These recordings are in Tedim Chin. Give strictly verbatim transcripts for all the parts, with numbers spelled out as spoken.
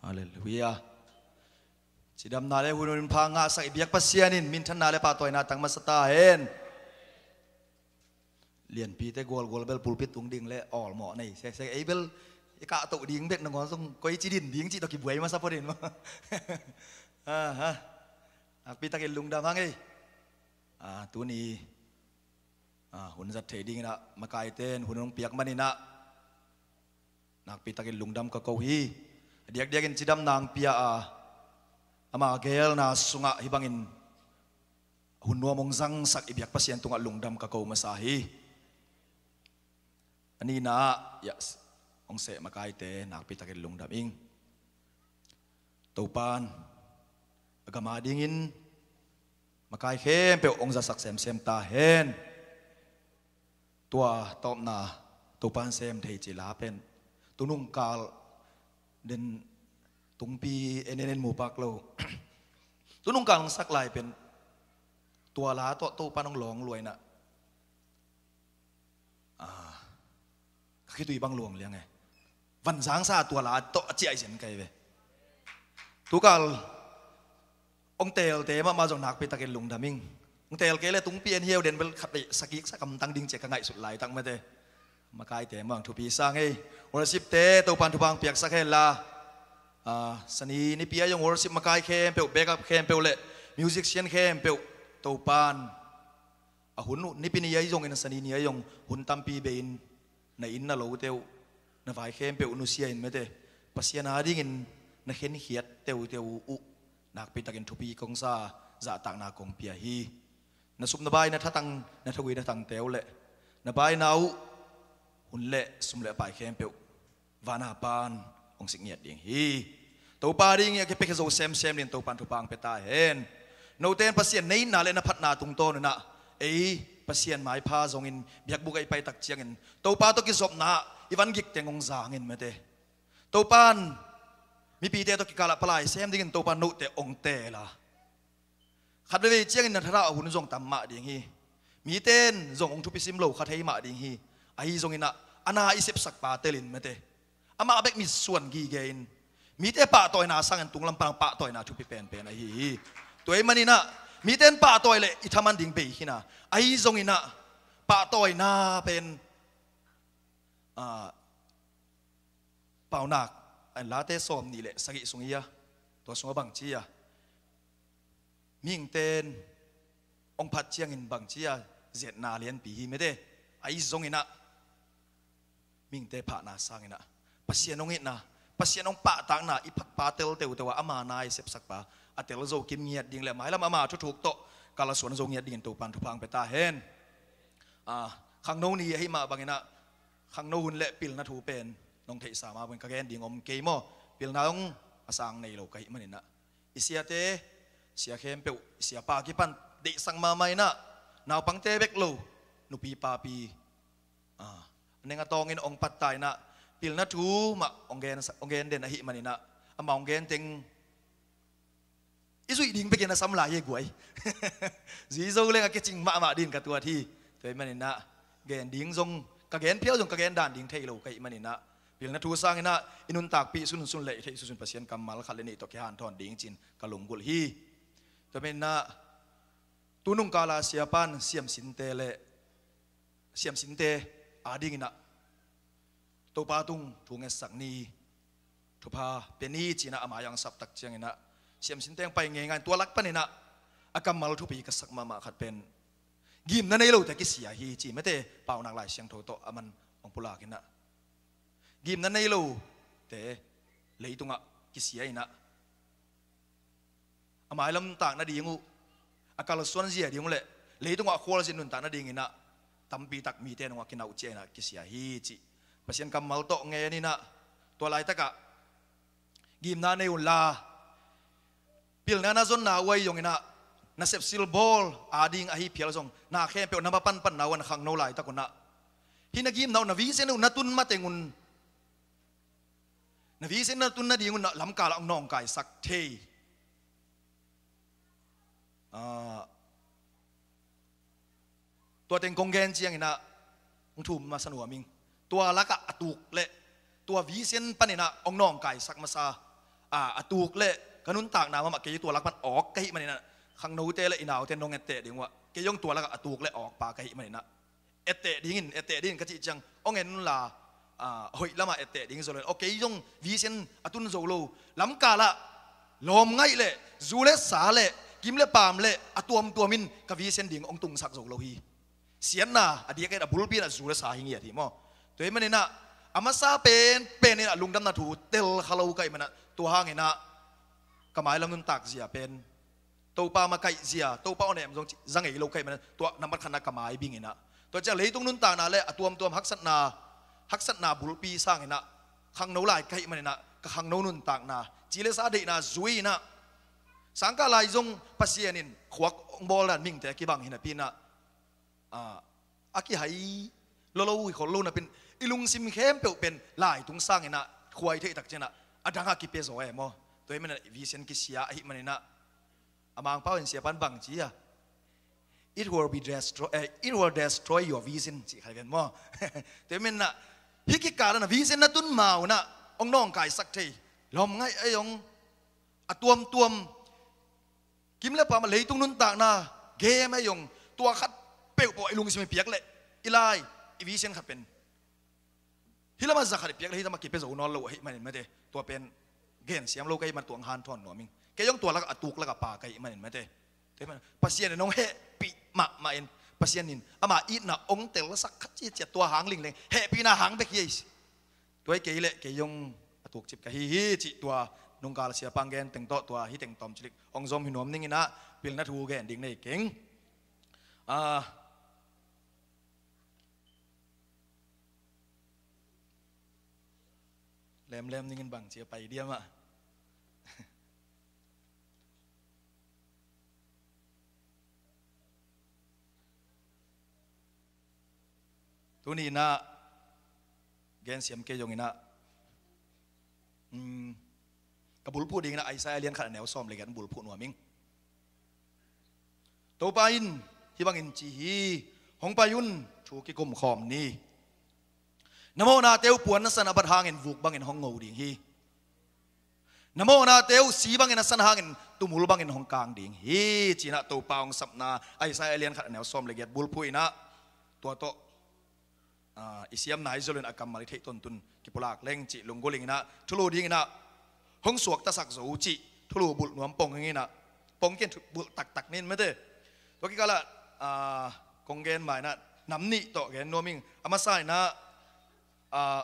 Halleluiah. Cidamna le hun hun pha ngahsak i biak Pasian in minthanna le pahtawina tang masa ta hen. Lianpite gualgual bel pulpit tung ding le awlmawh nei seksek, ei bel i kahtoh ding bek nangawn zong koi ci din ding cih tawh kibuai masa pawh din maw. Aha. Nakpitakin lungdam hang ei. Ah, tuni, ah, hun zat thei dinginah makaite in hun hong piak maninah nakpitakin lungdam ka ko hi. A diakdiakin cidamna hong pia a, ama geelna sungah hih bangin hun nuam hong zangsak i biak Pasian tungah lungdam ka ko masa hi. A nihna ah, ya, hong seh makaite nakpitakin lungdam ing. Topan a gam adingin makai khempeuh hong zasak semsem ta hen. Tua tawpna Topan sem thei ci la pen tunungkal den tungpi en en en mupak lo. Tunungkal hong sak lai pen tua la tawh Topan hong lawng luainah, ah, ka khitui bang luang liang e. Vanzangsa tua la tawh a ciah zen kai ve. Tukal hong teelte mahmah zong nakpitakin lungdam ing. Hong teel kei le tungpi en hiau den bel khat vei sakik sa kamtang ding cia ka ngaihsut laitak mate. Makaite mah thupi sang ei. Worshipte Topan thupha hong piaksak hen la, ah, sani nipi a zong worship makai khempeuh, backup khempeuh le musician khempeuh Topan a hun uh, nipi ni ahi zongin a sani ni ahi zong hun tampi bei-in na inn na lote uh, na vai khempeuh nusia in mate, Pasian adingin na khenkhiat teuteu uh nakpitakin thupi kong sa, zahtakna kong pia hi. Na sup na bai na thatang, na thagui na thangte uh le na baina uh hun le sum le pai khempeuh vana pan hong sik ngiat ding hi. Topa ding i a kipiakhia zo semsem ding Topan thupha hong pia ta hen. Note in Pasian na itna le na phatna tungtawn unah ei Pasian maipha zongin biakbuk a i paitak ciangin Topa tawh kizopna i van gik teng hong zangin mate. Topan mipite tawh kikalah palai sem dingin Topan note hong teel a, khat veivei ciangin na thadah a hun zong tam mah ding hi. Mite in zong hong thupi sim lo kha thei mah ding hi. Ahi zonginah a na i sepsak pa telin mate, amah bek mitsuan gige in mite pahtawina sangin tunglam pan pahtawina thupi penpen ahi hi. Tua ahih maninah mite in pahtawi le i thaman ding bei khin a, ahi zonginah pahtawina pen, ah, Paunak, a, Late sawm nih le sagih sung hi a, tua sungah bang ci a, mihingte in hong phat ciangin bang ci a, zetna lianpi hi mate. Ahi zonginah mihingte phahna sanginah Pasian hong itna, Pasian hong pahtakna i phakpa tel teuteu a, ama na i sepsakpa a tel zo kim ngiat ding le mailam ama thuthuk tawh kalsuan zo ngiat dingin Topan thupha hong pia ta hen. Ah, khangno ni ahi mah banginah khangno hun le pilna thu pen nong theihsa mah bangin ka gen ding om kei maw? Pilna dong a sang nei lo ka hih maninah i siate, sia khempeuh, i siapa kipan deihsak mahmah inah naupangte bek lo, nupi papi, ah, a neng a tawngin hong patta inah pilna thu mah hong gen, hong gen den ahih maninah amah hong gen teng i zuih ding bekin a sam lai hi guai. Zui zo leng a kicing mahmah din ka tuat hi. Tua ahih maninah gen ding zong, ka gen phial zong ka gen dan ding thei lo ka hih maninah pilna thu sanginah i nuntakpih sunsun le i theih sunsun Pasian kammal khat le nih tawh kihanthawn ding cin ka lunggulh hi. Tua ahih maninah tunungkala siapan siamsinte le siamsinte adinginah Topa tung thu ngetsak ni, thupha pia ni cinah a mai-ah hong saptak cianginah siamsinte hong pai ngeingai in tua lak paninah a kammal thupi ka sak mahmah khat pen gimna nei lote kisia hi ci mate, Paunak Lai Siangtho tawh a man hong pulakinah gimna nei lote leitungah kisia inah a mailam nuntak nading uh, a kalsuan zia ding uh le leitungah a khualzin nuntak nadinginah tampi tak mite nungah kinauh cia inah kisia hi cih Pasian kammal tawh ngeninah tua laitakah gimna nei unla pilna na zonna uh ahi zonginah na sepsil bawl ading ahi phial zong na khempeuh na mapanpanna uh a na khangno laitak unah hih na gimna uh na vision uh na tun mateng un na vision na tun nading un lamkal ah hong nawngkaisak thei. Ah, tua teng kong gen cianginah hong thum masa nuam ing. Tua lakah a tuk le tua vision paninah hong nawngkaisak masa a, a tuk le ka nuntakna mahmah kei tua lak pan awk ka hih maninah, khangnote le i naute nong etteh ding uh ah, kei zong tua lakah a tuk le awkpa ka hih maninah, etteh dingin, etteh dingin ka cih ciang hong en unla, a, hoih lamah etteh ding zo lo in, aw, kei zong vision a tun zo lo, lamkalah lawm ngaih le zu le sa le kim le paam le a tuamtuamin ka vision ding hong tungsak zo lo hi. Siatna a diakin a bulpi inah zu le sa hi ngiat hi maw. Tua hih maninah a masa pen, pen inah lungdamna thu tel kha lo ka hih manah, tua hanginah ka mailam nuntak zia pen Topa makaih zia, Topa hong hem zong ci, za ngei lo ka hih manah, tua nambat khatna ka mai bing inah, tua ciang leitung nuntakna le a tuamtuam haksatna, haksatna bulpi sanginah khangno lai ka hih maninah, ka khangno nuntakna, ci le sa deihna zui inah, sangkah lai zong Pasian in khuak hong bawl dan mingte kibang hi napi inah, a, a kihai lolo hi khol lo napin, i lungsim khempeuh pen laitung sanginah khuai theih tak cianah a dangah kipia zaw e maw. Tua hih maninah vision kisia ahih maninah, a Mangpau in siapan bang ci a, "It will be destroy, eh, it will destroy your vision," cih khai ven maw. Tua hih maninah hih kikalah na vision na tun ma unah hong nawngkaisak thei, lawm ngaih a zong, a tuamtuam, kim le paam a leitung nuntakna, game a zong, tua khat peuhpeuh i lungsim i piak leh, i lai, i vision khat pen hih lamah za khat i piak leh hih lamah kipia zo nawn lo ahih manin mate, tua pen gensiam lo ka hih man tua hong hanthawn nuam ing. Kei zong tua lakah a tuk lakah pa ka hih manin mate, tua hih man Pasian in hong hehpih mahmah in, Pasian in ama itna hong telsak khat ciatciat tua hang lingleng hehpihna hang bek hi ei. Tua hi kei leh kei zong a tukcip ka hi hi cih tua nungkal siapa hong gen teng tawh tua hih teng tawm cilik hong zom hi nuam ninginah pilna thu gen ding nei keng. Ah, lemlem ningin bang cia pai diam ah. Tuni inah gensiam kei zong inah, um, ka bulphuh ding inah Isaiah lian khat a neu sawm le giat bulphuh nuam ing. Topa in hih bangin ci hi, hong pai un, thu kikum khawm ni. Na mawhnate uh puan na san a bat hangin vuk bangin hong ngo ding hi. Na mawhnate uh si bangin a san hangin tumul bangin hong kang ding hi, ci inah Topa hong sapna Isaiah lian khat a neu sawm le giat bulphuh inah tua tawh, ah, i siam nai zo lo in a kammal i theih tawntun kipulak leng cih lunggulh ing inah thulu ding inah hong suaktasak zo uh cih thulu bulh nuam pong ing inah pong ken bulh taktak nin mate. Tua kikalah, ah, kong gen ma inah nam nih tawh gen nuam ing. A masa inah, ah,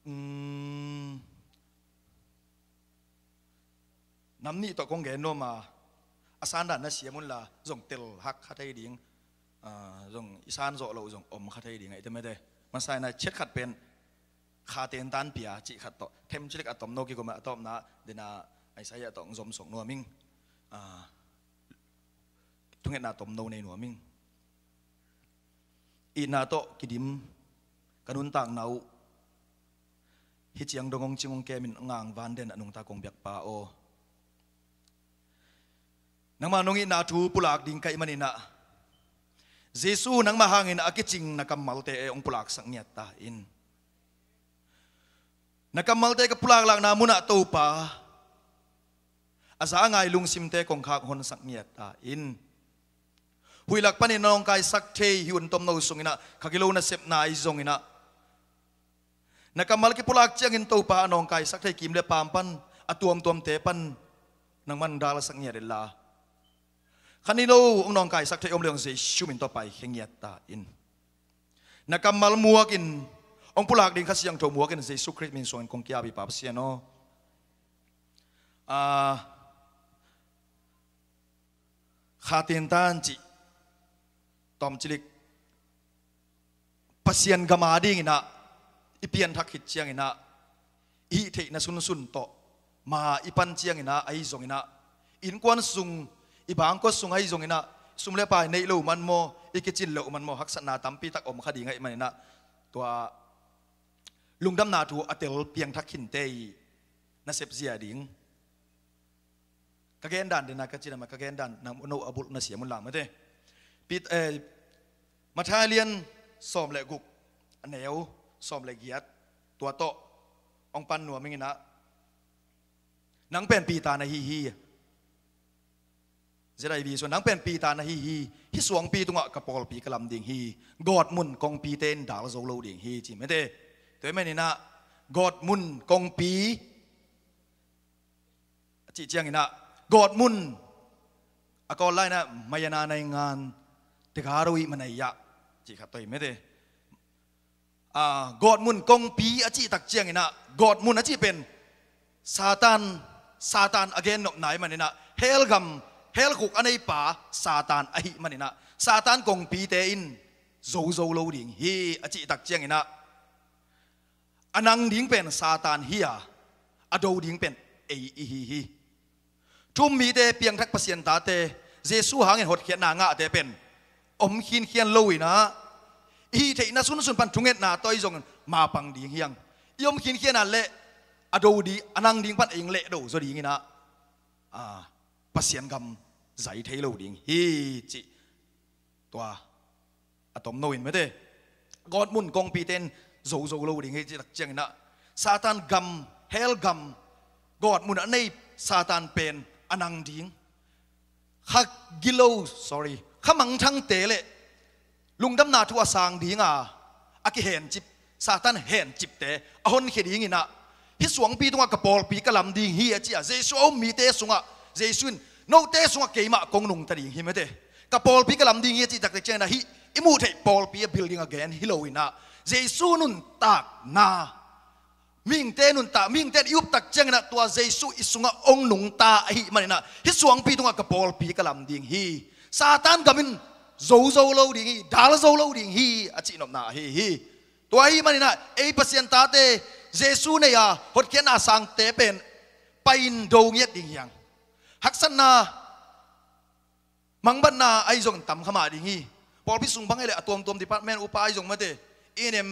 um, nam nih tawh kong gen nuam a, a sandan na siam unla zong tel hak kha thei ding, ah, zong i san zawh loh zong om kha thei ding a i te mate. Masa inah ciat khat pen Kha Tentan Pia cih khat tawh them cilik a tomno kikum a tawpna dena Isaiah tawh hong zom suak nuam ing. Ah, thungetna tomno nei nuam ing. Itna tawh kidim ka nuntakna uh hih ciang dong hong cing hong kemin ngang van den a nungta kong biakpa aw, nangmah nong itna thu pulak ding ka hih maninah Jesu nangmah hangin a kicing na kammalte e hong pulaksak ngiat ta in. Na kammalte ka pulaklakna munah Topa a za a ngai lungsimte kongkhak honsak ngiat ta in. Huih lak panin na nawngkaisak thei hih hun tomno sunginah kha gilo nasepna ahi zonginah na kammal kipulak ciangin Topa a nawngkaisak thei kim le paam pan a tuamtuamte pan nangman dalsak ngiat inla kha ni lo hong nawngkaisak thei om le hong Jesu min tawh paikhia ngiat ta in. Na kammal muakin hong pulak ding Kha Siangtho muakin Jesu Khrist min suangin kong kiapi Pa Pasian aw. Ah, Kha Tentan cih tawm cilik Pasian gam a dinginah i pianthak khit cianginah i hih theihna sunsun tawh ma i pan cianginah ahi zonginah innkuan sung, i bangkua sung ahi zonginah sum le pai neih lo man maw, i kicin loh man maw, haksatna tampi tak om kha ding ahih maninah tua lungdamna thu a tel piangthak khinte i nasep zia ding. Ka gendan dena ka cina ma ka gendan nang no a bulh na siam un lang mate. Pit, eh, Matthai lian sawm le guk, a neu sawm le giat, tua tawh hong pan nuam ing inah, nang pen Peter na hi hi. Zia dai bi suan, nang pen Peter na hi hi. Hih suangpi tungah ka pawlpi ka lam ding hi. Gawtmun kongpite in dal zo lo ding hi, ci mete. Tua ahih manin ah gawtmun kongpi a cih ciangin ah, gawtmun a Kawl lai-in ah မရဏနိုင်ငံတကားတို့၏ မနေရာ cih khat tawh hi mete. Ah, gawtmun kongpi a cih tak ciangin ah, gawtmun a cih pen Satan, Satan a gennopna ahih manin ah, hell gam, hell khuk a neipa Satan ahih manin ah, Satan kongpite in zo zo lo ding hi a cih tak ciangin ah, a nang ding pen Satan hi a, a do ding pen ei i hi hi. Thu-um mite, piangthak Pasian tate, Jesu hangin hotkhiatna ngahte pen om khinkhian lo inah, i hih theihna sunsun pan thungetna tawh i zong mapang ding hi hang. I om khinkhian a leh a do ding, a nang ding pan ei hong lehdo zaw ding inah, ah, Pasian gam zai thei lo ding hi, cih tua a tomno in mete. Gawtmun kongpite in zo zo lo ding hi cih tak ciangin ah, Satan gam, hell gam, gawtmun a nei Satan pen a nang ding, kha gilo, sorry, kha mangthangte le lungdamna thu a sang dinga a kihencip, Satan hencipte a honkhia ding inah, hih suangpi tungah ka pawlpi ka lam ding hi a ci a, Jesu a um mite sungah Jesu in, note sungah keimah kong nungta ding hi mete. Ka pawlpi ka lam ding hi a cih taktak ciangin ah, hih i muh theih pawlpi a building a gen hi lo inah, Jesu nuntakna, mihingte nuntak, mihingte in i up tak ciangin ah, tua Jesu i sungah hong nungta ahih manin ah, hih suangpi tungah ka pawlpi ka lam ding hi. Satan gam in zo zo lo ding hi, dal zo lo ding hi, a cihnopna ahi hi. Tua ahih manin ah, ei Pasian tate, Jesu nei a hotkhiatna sangte pen pai-in do ngiat ding hi hang. Haksatna, mangbatna ahi zongin tam kha mah ding hi. Pawlpi sung bang hi leh a tuamtuam department upa ahi zong mete, E N M,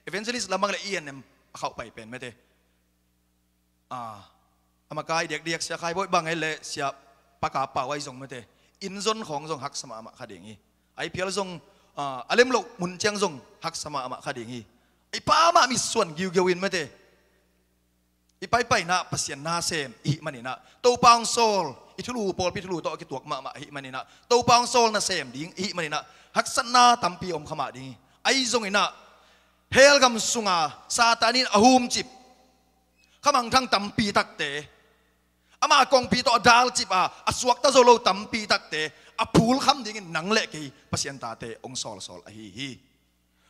evangelist lam bang hi leh E N M a khauh pai pen mete. Ah, a makai diakdiak Sia Khai Bawi bang hi leh Sia Pa Ka Pau ahi zong mete, inn zon khawng zong haksa mahmah kha ding hi. I P L zong, ah, a lem loh mun ciang zong haksa mahmah kha ding hi. I pa mah mitsuan giugiau in mete, i paipaina Pasian na sem i hih manin ah, Topa hong sawl, i thulu, pawlpi thulu tawh a kituak mahmah ahih manin ah, Topa hong sawl nasem ding i hih manin ah, haksatna tampi om kha mah ding hi. Ahi zongin ah, hell gam sunga Satan in a humcip, kha mangthang tampi takte, ama kongpi tawh a dalcip a, a suakta zo lo tampi takte a phulkham dingin nang le kei Pasian tate hong sawlsawl ahi hi.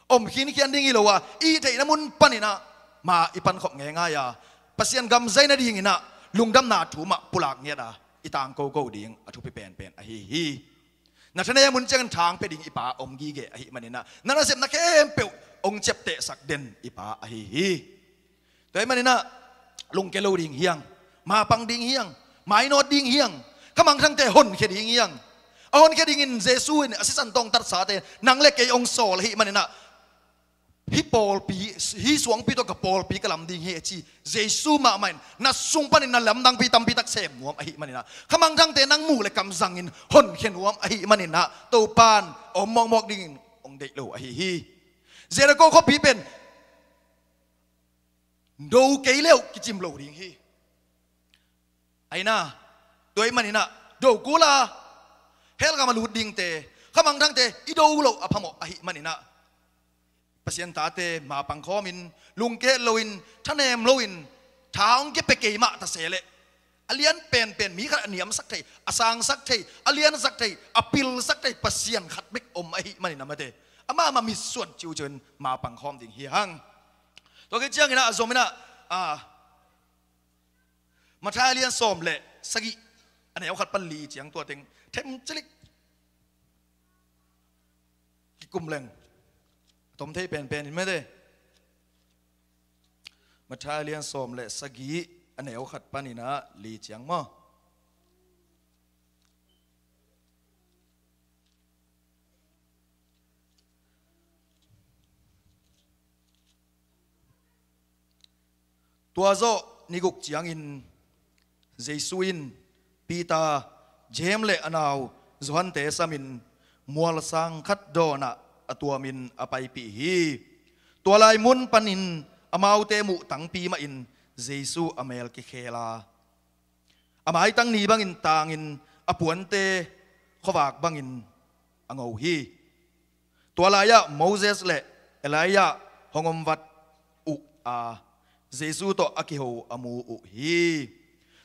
Om khinkhian ding hi lo a, i theihna mun panin ah ma i pankhop ngeingai a, Pasian gam zai nadingin ah lungdamna thu mah pulak ngiat a, i tangko ko ding a thupi penpen ahi hi. Nathanael mun ciangin thang pia ding i Pa om gige ahih manin ah, na nasepna khempeuh hong ciaptehsak den i Pa ahi hi. Tua ahih manin ah, lungke lo ding hi hang, mapang ding hi hang, mainawt ding hi hang, kha mangthangte honkhia ding hi hang. A honkhia dingin Jesu in a sisan tawh hong tatsate, nang le kei hong sawl ahih manin ah, hih pawlpi, hih suangpi tawh ka pawlpi ka lam ding hi a ci Jesu mahmah in na sung panin na lamdangpi tampi tak sem nuam ahih manin ah, kha mangthangte nang mu le kam zangin honkhia nuam ahih manin ah, Topa in om mawkmawk dingin hong deih lo ahi hi. Jericho khuapi pen do kei le uh kicim lo ding hi. Ahi na, tua ahih manin ah, do kul a, hell gam a lut dingte, kha mangthangte i do loh a phamawh ahih manin ah, Pasian tate mapang khawmin, lungke loin, thanem loin, tha hong kipia kei mah ta se leh, a lian penpen mi khat a niamsak thei, a sangsak thei, a liansak thei, a pilsak thei Pasian khat bek om ahih manin ah mate, amah mah mitsuan ciuciu in mapang khawm ding hi hang. Tua khit ciangin ah, a zom in ah, a, Matthai a lian sawm le sagih, a neu khat pan li ciang tua teng them cilik kikum leng, a tom thei penpen in mate. Matthai a lian sawm le sagih, a neu khat panin ah li ciang maw. Tua zawh ni guk ciangin Jesu in Peter, James le a nau Johan te samin mualsang khat dawnah a tuamin a paipih hi. Tua lai mun panin amaute muh tangpi mahin Jesu a mel kikhel a, a maitang ni bangin tangin, a puante khuavak bangin a ngo hi. Tua lai-ah Moses le Elijah hong om vat uh a, Jesu tawh a kiho a mu uh hi.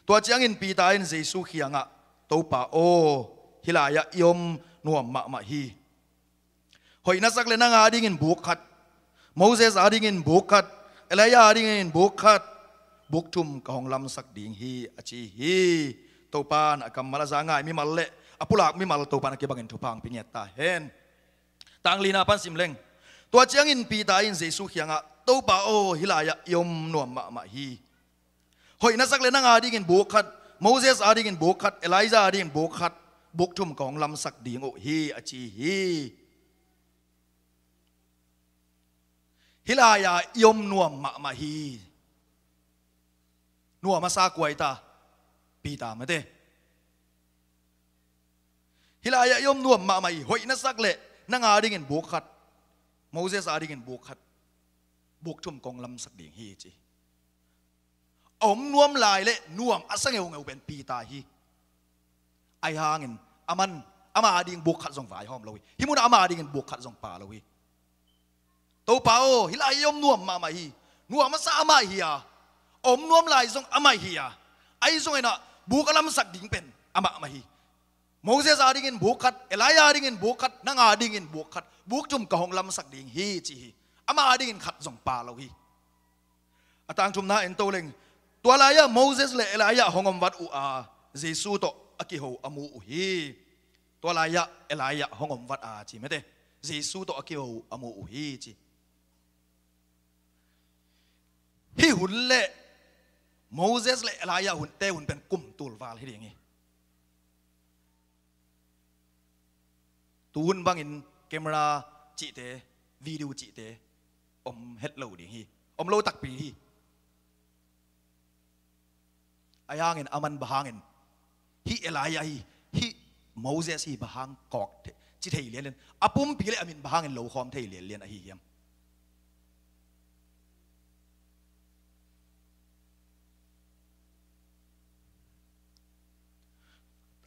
Tua ciangin Peter in Jesu kiangah, "Topa aw, hih lai-ah i om nuam mahmah hi. Hoih na sak le nang adingin buk khat, Moses adingin buk khat, Elijah adingin buk khat, buk thum ka hong lamsak ding hi," a ci hi. Topa in a kammal a za ngai mimal le a pulak mimal Topa in a kibangin thupha hong pia ngiat ta hen. Tang lina pan sim leng. Tua ciangin Peter in Jesu kiangah, "Topa aw, hih lai-ah i om nuam mahmah hi. Hoih na sak le nang adingin buk khat, Moses adingin buk khat, Elijah adingin buk khat, buk thum ka hong lamsak ding uh hi," a ci hi. Hih lai-ah i om nuam mahmah hi. Nuam a sa kua hi ta? Peter mate. Hih lai-ah i om nuam mahmah hi. Hoih na sak le nang adingin buk khat, Moses adingin buk khat, buk thum ka hong lamsak ding hi, ci. A om nuam lai le nuam a sa ngeungeu pen Peter hi. Ahi hangin aman ama ading buk khat zong vaihawm lo hi. Hih munah ama adingin buk khat zong pha lo hi. "Topa aw, hih lai-ah i om nuam mahmah hi. Nuam a sa amah hi a, a om nuam lai zong amah hi a, ahi zongin ah buk a lamsak ding pen amah mah hi. Moses adingin buk khat, Elijah adingin buk khat, nang adingin buk khat, buk thum ka hong lamsak ding hi," ci hi. Ama adingin khat zong pha lo hi. A tangthumna en to leng. Tua lai-ah Moses le Elijah hong om vat uh a, Jesu tawh a kiho a mu uh hi. Tua lai-ah Elijah hong om vat a, ci mate. Jesu tawh a kiho a mu uh hi, ci. Hih hun le Moses le Elijah hunte hun pen kum tul val hi ding hi. Tu hun bangin camera cihte, video cihte om het lo ding hi. Om lo takpi hi. Ahi hangin aman bang hangin hih Elijah hi, hih Moses hi bang hang kawk thei, ci thei lianlian. A pumpi le a min bang hangin lo khawm thei lianlian ahi hiam?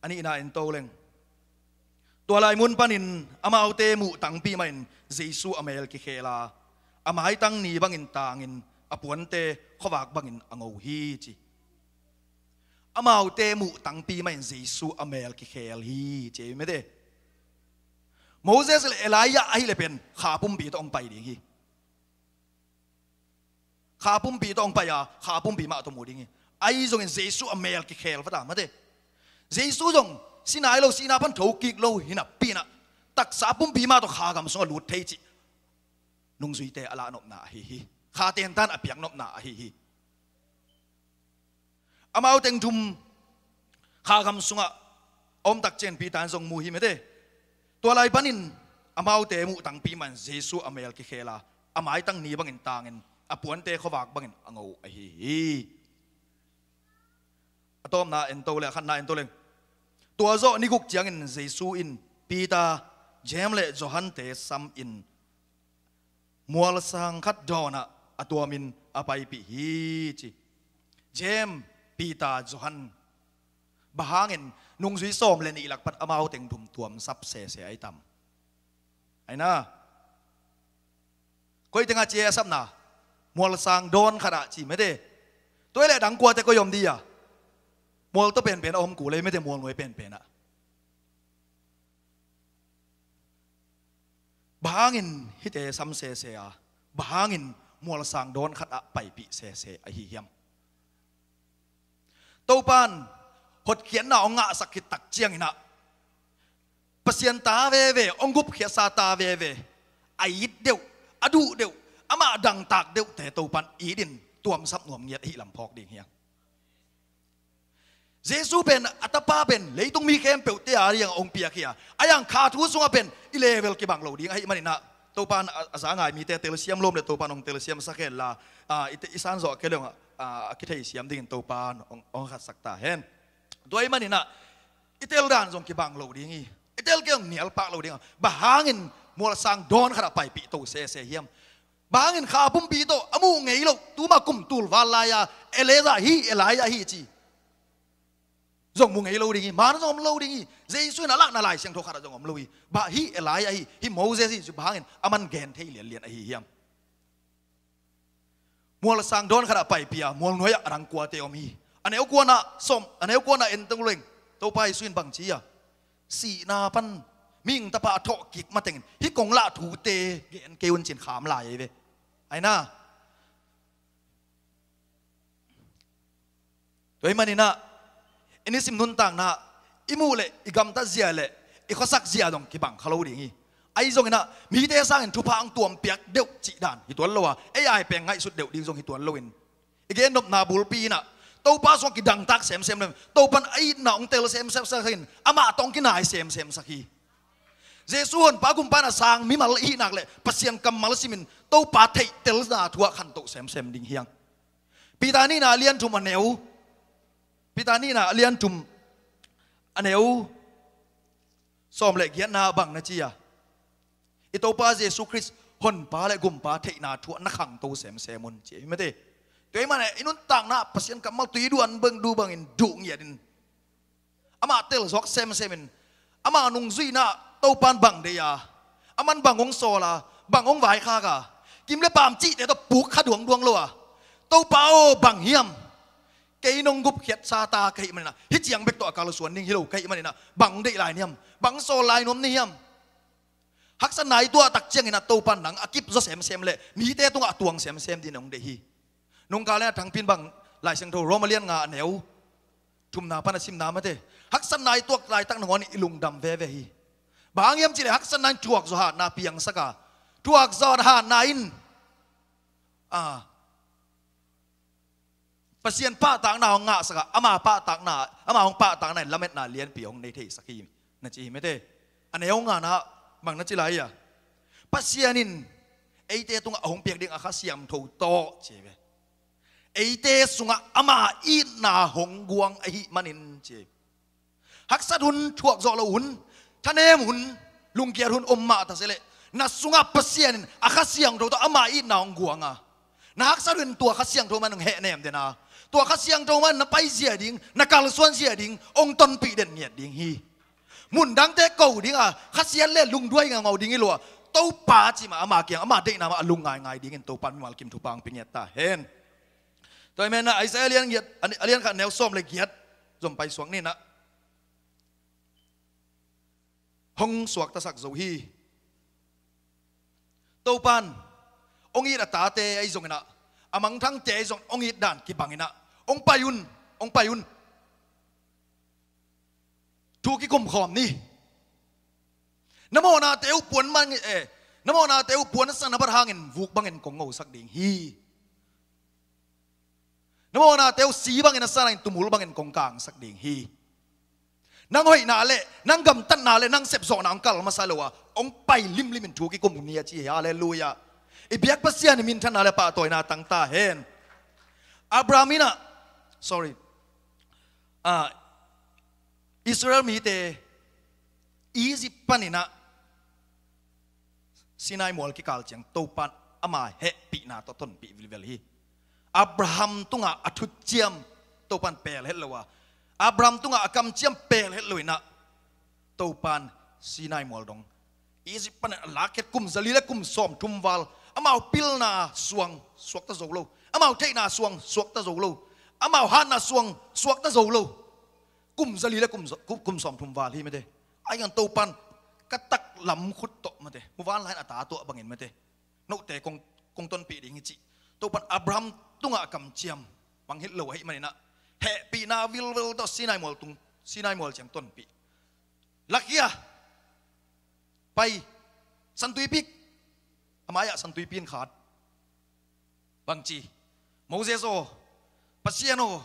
A nihna en to leng. Tua lai mun panin amaute muh tangpi mahin Jesu a mel kikhel a, a maitang ni bangin tangin, a puante khuavak bangin a ngo hi, ci. Amaute muh tangpi mahin Jesu a mel kikhel hi, ci mate. Moses le Elijah ahih leh pen kha pumpi tawh hong pai ding hi. Kha pumpi tawh hong pai a, kha pumpi mah tawh mu ding hi. Ahi zongin Jesu a mel kikhel vat a, mate. Jesu zong si nai lo, sihna pan thokik lo hi napi-in ah, taksa pumpi mah tawh kha gam sungah lut thei cih nungzuite a lahnopna ahi hi. Kha tentan a piaknopna ahi hi. Amau teng thum kha gam sungah a om tak ciangin Peter in zong mu hi, mate. Tua lai panin amaute muh tangpi mahin Jesu a mel kikhel a, a maitang ni bangin tangin, a puante khuavak bangin a ngo ahi hi. A tawpna en to le, a khatna en to leng. Tua zawh ni guk ciangin Jesu in Peter, James le Johan-te samin mualsang khat dawnah a tuamin a paipih hi, ci. James, Peter, Johan, bang hangin nungzui sawm le nih lak pan amau teng thum tuamsap sese ahi tam? Ahi na. Koi tengah ci a sapna? Mualsang dawn khatah ci, mate. Tua hi leh dang kuate koi om di a? Mual tawh penpen a om kul ei, mate, mual nuai penpen ah. Bang hangin hihte sam sese a, bang hangin mualsang dawn khatah paipih sese ahi hiam? Topa in hotkhiatna hong ngahsak khit tak ciangin ah, Pasian ta veve, hong gupkhiatsa ta veve, a it deuh, a duh deuh, amah dangtak deuhte Topa in it in tuamsap nuam ngiat ahih lam phawk ding hi hang. Jesu pen, a Tapa pen, leitung mi khempeuhte a dingah hong piak hi a, ahi hang kha thu sungah pen i level kibang lo ding ahih manin ah, Topa in a, a za ngai mite telsiam lawm le Topa in hong telsiamsak hen la, a, i te, i san zawh kei leng ah, a, a kitheisiam dingin Topa in hong, hong khatsak ta hen. Tua ahih manin ah, i tel dan zong kibang lo ding hi. I tel kei zong nial pak lo ding a. Bang hangin Mualsang dawn khatah paipih to sese hiam? Bang hangin kha pumpi tawh a muh ngei lo, tuma kum tul val lai-a Elijah hi, Elijah hi ci zong mu ngei lo ding hi. Man zong om lo ding hi. Jesu in a lakna Lai Siangtho khatah zong om lo hi. Bah, hi Elijah hi, hi Moses hi ci bang hangin a man gen thei lianlian ahi hiam? Mualsang dawn khatah paipih a, mualnuai-ah a dang kuate om hi. A neu kuana sawm, a neu kuana en teng leng, Topa Jesu in bang ci a, sihna pan mihing Tapa a thawh kik matengin hih kong lah thute gen kei un ci-in kham lai ei ve. Aina. Tua ahih maninah i nisim nuntakna i muh leh i gamtat zia leh i khuasak zia dong kibang kha lo ding hi. Ahi zonginah mite sangin thupha ang tuam piak deuh cih dan hi tuan lo a, ei ai peng ngaihsut deuh ding zong hi tuan loin, i gennopna bulpi inah Topa sungah kidangtak semsem lem, Topan a itna hong tel semsem sak in, amah tawh hong kinai semsem sak hi. Jesu honpa gumpa na sang mimal i hih nak leh Pasian kammal simin Topa theihtelna thu-ah khantoh semsem ding hiang. Peter nihna a lian thum a neu, Peter nihna a lian thum a neu sawm le giatna bang na ci a, i Topa Jesu Khrist honpa le gumpa theihna thu-ah na khangto semsem un ci hi mate. Tua ahih manin i nuntakna Pasian kammal tui duan bang duh bangin duh ngiatin, amah telzawk semsemin, amah nungzuihna Topan bang deih a, aman bang hong sawl a, bang hong vaikhak a, kim le paam cihte tawh puk kha duangduang lo a, Topa aw bang hiam? Kei nong gupkhiatsa ta ka hih maninah hih ciang bek tawh a kalsuan ding hi lo ka hih maninah bang deih lai na hiam? Bang sawl lai nuam na hiam? Haksatna i tuah tak cianginah Topan nang a kip zaw semsem leh mite tungah a tuang semsem dingin hong deih hi. Nungkal inah Thangpi in bang Lai Siangtho Rom a lian nga a neu thumna pan a simna mate, haksatna i tuak laitak nangawn i lungdam veve hi. Bang hang hiam cihleh haksatna in thuakzawh hatna piangsak a, thuakzawh hatna in, a, Pasian pahtakna hong ngahsak a, ama pahtakna, ama hong pahtakna in lametna lianpi hong nei theisak hi na ci hi mate. A neu ngana bang na ci lai a, Pasian in eite tungah a hong piak ding a Kha Siangtho tawh ci ve, eite sungah ama itna hong guang ahih manin ci. Haksat hun, thuakzawh loh hun, thanem hun, lungkiat hun om mah ta se leh na sungah Pasian in a Kha Siangtho tawh ama itna hong guang a, na haksat hun tua Kha Siangtho man hong hehnem den a, tua Kha Siangtho man na paizia ding, na kalsuanzia ding hong tonpih den ngiat ding hi. Mundangte ko ding a, khasiat le lungduai ngaungau ding hi lo a, Topa cih mah ama kiang, ama deihna mah a lung ngaingai dingin Topa in mimal kim thupha hong pia ngiat ta hen. Tua ahih maninah Isaiah a lian giat, a lian khat neu sawm le giat zom paisuak ninah, hong suaktasak zo hi. Topan hong it a tate ahi zonginah, a mangthangte ahi zong hong it dan kibanginah, hong pai un, hong pai un. Thu kikum khawm ni. Na mawhnate uh puan mang, eh, na mawhnate uh puan a san a bat hangin vuk bangin kong ngosak ding hi. Na mawhnate uh si bangin a san a in tumul bangin kong kangsak ding hi. Nang hoihna le nang gamtatna le nang sepzawhna hong kal masa lo a, hong pai limlimin thu kikum ni a ci hi. Halleluiah. I biak Pasian i minthanna le pahtawina tang ta hen. Abraham inah, sorry, ah, Israel mite Egypt paninah Sinai mual kikal ciang Topan ama hehpihna tawh tonpih vilvel hi. Abraham tungah a thuciam Topan pel het lo a, Abraham tungah a kamciam pel het lo inah Topan Sinai mual dong, Egypt panin a lakkhiat kum zali le kum sawm thum val, amau pilna suang suakta zo lo, amau theihna suang suakta zo lo, amau hatna suang suakta zo lo. Kum zali le kum, kum, kum sawm thum val hi mate. Ahi zongin Topan ka taklam khut tawh mate, muvanlai-in a ta tuah bangin mate, note kong, kong tonpih ding hi cih Topan Abraham tungah a kamciam bang hi lo ahih maninah, hehpihna vilvel tawh Sinai mual tung, Sinai mual ciang tonpih. Lakhia, pai, Santuipi, a mai-ah Santuipi in khat. Bangci, Moses aw, Pasian aw,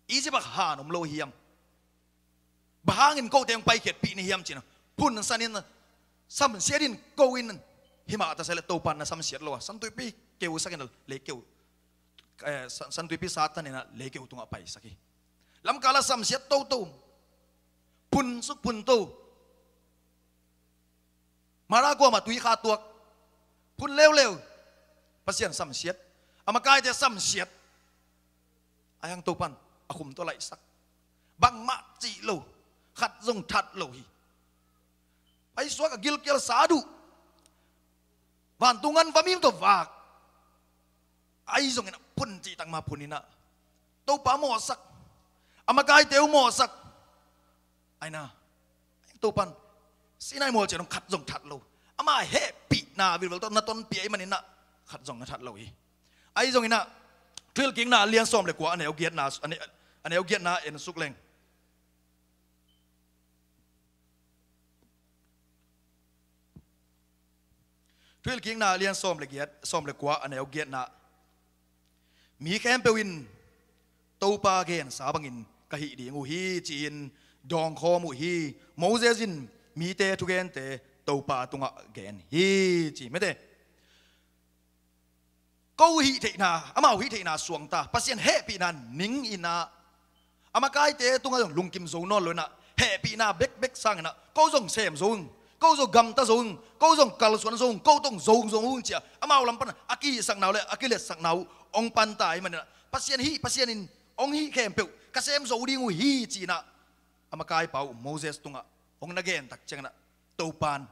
Egypt ah han om lo hiam? Bang hangin kote hong paikhiatpih na hiam ci-in a phunsanin, samsiatin ko in, himah ta se leh Topan na samsiat lo a, Santuipi keusakin a leikeu, eh, San-, Santuipi satanin a leikeu tungah paisak hi. Lamkal ah samsiat toto, phunsuk phunto. Mara kuamah tui kha tuak, phun leuleu, Pasian samsiat, a makaite samsiat. Ahi hang Topan a khum tawh laihsak, bangmah cih lo, khat zong that lo hi. Paisuak a gilkial sa duh, vantung an va mim tawh vak. Ahi zongin a phun cih tak mah phun in ah, Topa mawhsak, a makaite uh mawhsak. Aina, Topan Sinai mual ciang dong khat zong that lo. Ama hehpihna vilvel tawh na tonpih ahih manin ah khat zong na that lo hi. Ahi zongin ah, Thuhilhkikna a lian sawm le kua, a neu giatna, a neu, a neu giatna en suk leng. Thuhilhkikna a lian sawm le giat, sawm le kua, a neu giatna. Mi khempeuh in Topa gensa bangin ka hih ding uh hi, ci-in dawngkhawm uh hi. Moses in mite thugente Topa tungah gen hi, ci mete. Ko hih theihna, amau hih theihna suangta, Pasian hehpihna ning in ah, a makaite tungah zong lungkim zo nawn lo in ah, hehpihna bekbek sangin ah, ko zong sem zo ing, ko zong gamta zo ing, ko zong kalsuan zo ing, ko tong zo zo ing ci-a, amau lam pan a kihihsakna uh le a kiletsakna uh hong panta ahih manin ah, Pasian hih, Pasian in hong hih khempeuh ka sem zo ding uh hi, ci-in ah, a makaipa uh Moses tungah hong na gen tak ciangin ah, Topan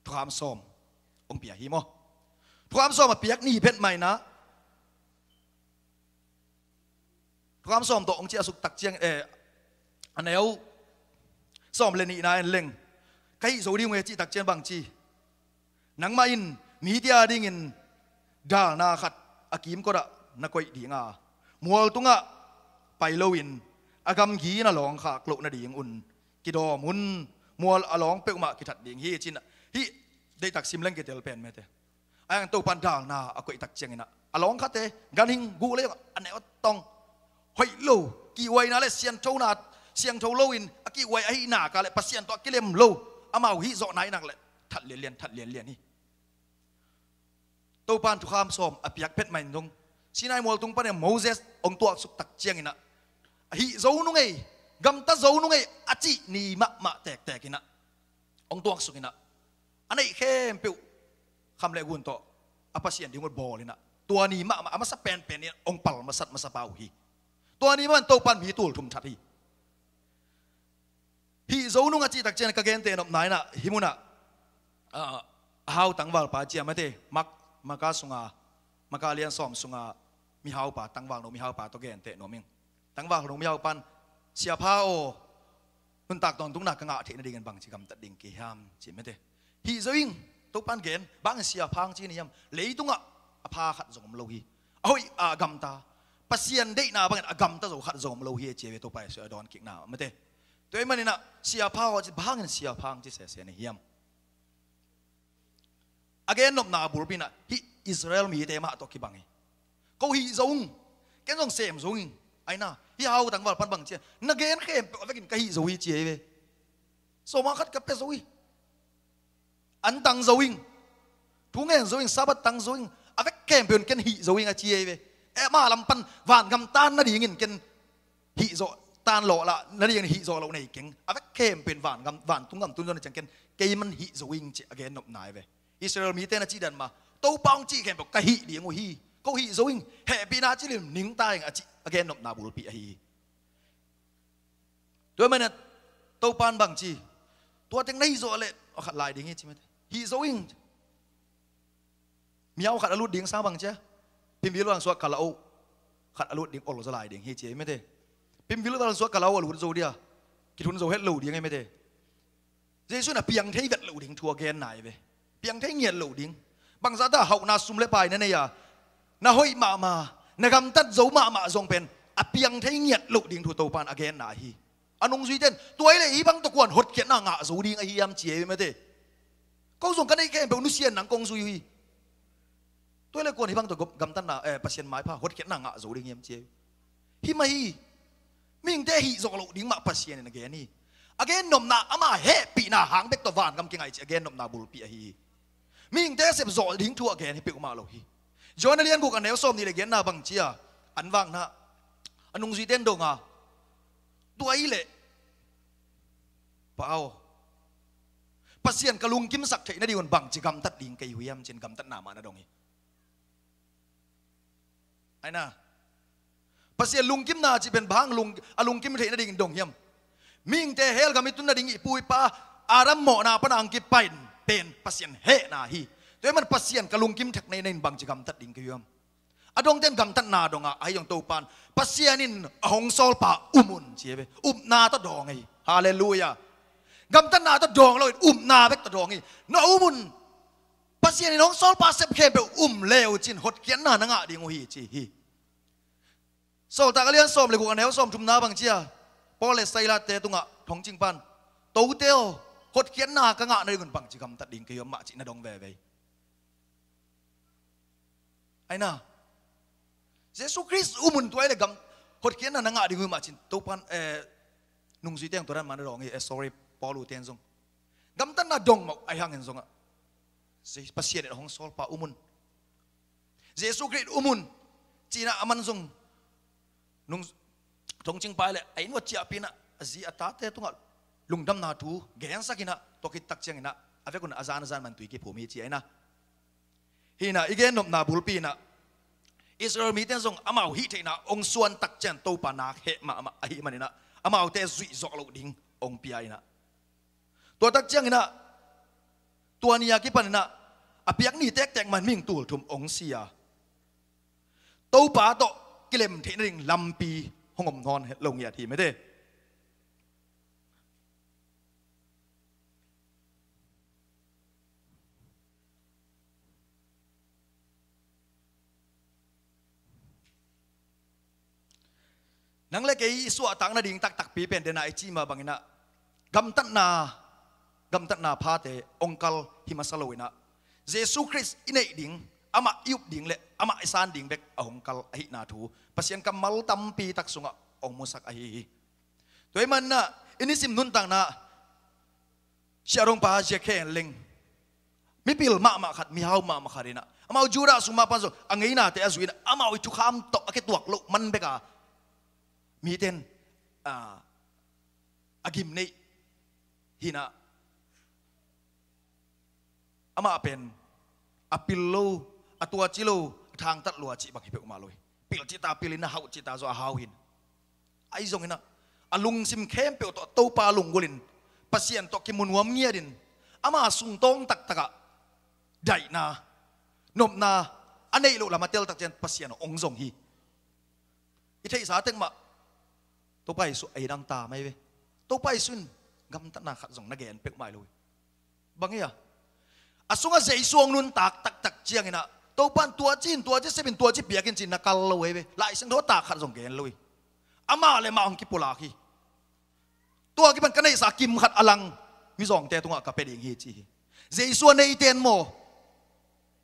thukham sawm hong pia hi maw. Thukham sawm a piak ni phet mah in ah, thukham sawm tawh hong ciah suk tak ciang, eh, a neu sawm le nihna en leng, ka hih zo ding uh hi, a cih tak ciang bang ci? Nangmah in mite a dingin dalna khat a kimkot ah na koih ding a, mual tungah pai loin a gamgi na lawng khak loh nadingun kidawm un. Mual a lawng peuhmah kithat ding hi, ci-in ah, hih deihtak sim leng kitel pen mete. Ahi hang Topan dalna a koih tak ciangin ah, a lawng khate, ganhing, guh lei, a neu a tawng, hoih lo, kihuaina le sianthona, siangtho loin a kihuai ahih nak leh Pasian tawh a kilem lo, amau hih zawhna ahih nak leh that lianlian, that lianlian hi. Topan thukham sawm a piak phet mah in zong, Sinai mual tung panin Moses hong tuaksuk tak ciangin ah, hih zo nung ei, gamta zo nung ei a cih ni mahmah tektek in ah, hong tuaksuk in ah, a neih khempeuh kham le ngun tawh a Pasian ding uh bawl in ah, tua ni mahmah a masa penpen in hong pal masat masapa uh hi. Tua ni mah in Topan mi tul thum that hi. Hih zo nung a cih tak ciang ka genteh nopna in ah, hih munah, ah, a hau tangvalpa ci-a mete, Mak, Maka sunga, Maka lian sawm sunga mihaupa, tangvalno mihaupa tawh genteh nuam ing. Tangvalno mihaupan, Siapha aw, nuntak tawntungna ka ngah theih nadingin bangci gamtat ding kei hiam, ci mete. Hih zo ing, Topan gen, bang siapha hong ci na hiam? Leitungah a pha khat zong om lo hi. A hoih a gamta, Pasian deihna bangin a gamta zo khat zong om lo hi, a ci a ve Topa Jesuh a dawnkikna mete. Tua ahih manin ah, Siapha aw ci, bangin Siapha hong ci sese na hiam? A gennopna a bulpi in ah, hih Israel mite mah tawh kibang hi. Ko hih zo ung, ken zong sem zo ing. Aina, hih hau tangval pan bang ci a, na gen khempeuh a vekin ka hih zo hi ci a hi ve. Sawma khat ka pia zo hi. An tang zo ing, thu ngen zo ing, Sabbath tang zo ing, a vek khempeuh in ken hih zo ing a ci a hi ve. Eh, ama lam pan vangam tan nadingin ken hih zawh tan lawh lah, nadingin hih zawh loh nei keng. A vek khempeuh in vangam, vantung gam tun zo na ciang ken keiman hih zo ing ci a gennopna hi ve. Israel mite na cih dan mah, Topa hong cih khempeuh ka hih ding uh hi. Ko hih zo ing, hehpihna ci lim ning ta ing a cih a gennopna bulpi ahi hi. Tua ahih manin ah Topan bang ci, tua teng na hih zawh leh a khat lai ding hi ci mete. Hih zo ing. Miau khat a lut ding sang bang ci a, pimvil val suak kala o khat a lut ding ol zaw lai ding hi ci a hi mete. Pimvil val suak kala o a lut zo dia, kithun zo het lo ding hi mete. Jesuh in a piang thei vet lo ding thu a genna hi ve. Piang thei ngiat lo ding. Bangzah ta hauhna sum le pai na nei a, na hoih mahmah, na gamtat zo mahmah zong pen a piang thei ngiat lo ding thu Topan a genna hi. A nungzuite in, tua hi leh hih bang tawh kuan hotkhiatna ngah zo ding ahi hiam ci a hi mete. Ko zong ka neih khempeuh nusia in nang kong zui uh hi. Tua hi leh kuan hih bang tawh gam-, gamtatna, eh, Pasian maipha hotkhiatna ngah zo ding hiam ci a hi. Hih mah hi. Mihingte hih zawh loh ding mah Pasian in a gen hi. A gennopna ama hehpihna hang bek tawh vangam kingai ci a gennopna bulpi ahi hi. Mihingte sep zawh ding thu a gen hi peuhmah lo hi. Johan a lian guk a neu sawm nih le giatna bang ci a, an vakna, a nungzuite in dong a, tua hi leh Pa aw, Pasian ka lungkimsak theih nadingun bangci gamtat ding kei uh hiam ci-in gamtatna mah na dong hi. Aina, Pasian lungkimna cih pen bang lung, a lungkim theih nadingin dong hiam? Mihingte hell gam i tun nading i pu i pa Adam mawhna pana hong kipan pen Pasian hehna hi. Tua ahih man Pasian ka lungkim theih nadingin bangci gamtat ding kei uh hiam? A dongten gamtatna dong a, ahi zong Topan, Pasian in a hong sawlpa um un ci hi ve. Upna tawh dawng hi. Halleluiah. Gamtatna tawh dawng loin upna bek tawh dawng hi. Na um un. Pasian in hong sawlpa sep khempeuh um le uh cin hotkhiatna na ngah ding uh hi ci hi. Sawltak a lian sawm le guk a neu sawm thumna bang ci a, Paul le Silas-te tungah thongcing pan, "Tote aw, hotkhiatna ka ngah nadingun bangci gamtat ding kei uh hiam?" mah cih na dong veve hi. Aina, Jesu Khrist um un, tua ahih leh gam hotkhiatna na ngah ding uh hi mah cin Topan, eh, nungzuite hong tua dan mah na dawng hi, eh, sorry, Paul uten zong. Gamtatna dong mah uh ahi hangin zongah, Je-, Pasian in a hong sawlpa um un. Jesu Khrist um un. Ci-in ah aman zong nung thongcing pai leh a inn uah ciahpih in ah a zi a tate tungah lungdamna thu gensak in ah, tua khit tak ciangin ah a vekun a zan a zan man tui kiphum hi ci a hi na. Hi na, i gennopna bulpi in ah Israel mite in zong amau hih theihna hong suan tak ciang Topa nak heh mahmah ahih manin ah amaute zuih zawh loh ding hong pia in ah, tua tak ciangin ah tua ni a kipan in ah a piak ni tektek man mihing tul thum hong si a, Topa tawh kilem theih nading lampi hong om nawn lo ngiat hi mete. Nang le kei i suahtak nading taktakpi pen den a i cih mah bangin ah gamtatna, gamtatna phate hong kal hi masa lo in ah Jesu Khrist i neih ding, amah i up ding le amah i san ding bek a hong kal ahihna thu Pasian kammal tampi tak sungah hong musak ahi hi. Tua ahih manin ah i nisim nuntakna Siahdongpa Zia Khe En Leng, mipil mahmah khat, mihau mahmah khat in ah, amau Judah sung mah pan zong a ngeinate a zui in ah, amau i thukham tawh a kituak loh man bek a mite in, ah, a gimneih hi in ah, amah pen a pil lo, a tuaci lo, a thangtat lua cih bang hi peuhmah lo hi. Pil cihta pil in ah, hauh cihta zong a hau hi in. Ahi zongin ah a lungsim khempeuh tawh Topa lunggulh in, Pasian tawh kimu nuam ngiat in, ama sungtawng taktak ah daihna, nopna a neih loh lam a tel tak ciang Pasian hong zong hi. I theihsa tek mah Topa Jesu a i dang ta mai ve. Topa Jesu in gamtatna khat zong na gen peuhmah hi lo hi. Bang hi a, a sungah Jesu hong nuntak taktak ciangin ah Topa in tuaci in, tuaci sep in, tuaci piak in ci-in na kal lo hi ve. Lai Siangtho tak khat zong gen lo hi. Amah le mah hong kipulak hi. Tua kipan ka neihsa kim khat a lang mizawngte tungah ka pia ding hi ci hi. Jesu a neite in maw,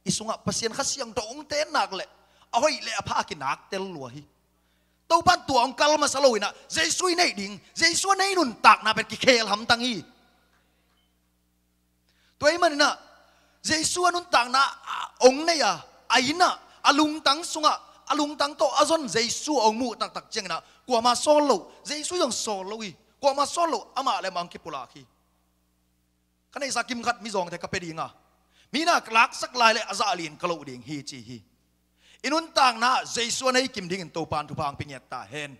i sungah Pasian Kha Siangtho hong ten nak leh a hoih le a pha a kinak tel lua hi. Topa in tua hong kal masa lo in ah Jesu i neih ding, Jesu a nei nuntakna pen kikhel hamtang hi. Tua ahih manin ah Jesu a nuntakna a hong nei a, a inn ah, a lungtang sungah, a lungtang tawh a zon Jesu a hong muh taktak ciangin ah kuamah sawl lo, Jesu zong sawl lo hi. Kuamah sawl lo, amah le amah hong kipulak hi. Ka neihsa kim khat mizawngte ka pia ding a, mi na ka laksak lai leh a zah lian ka loh ding hi ci hi. I nuntakna ah Jesu a nei kim dingin Topa in thupha hong pia ngiat ta hen.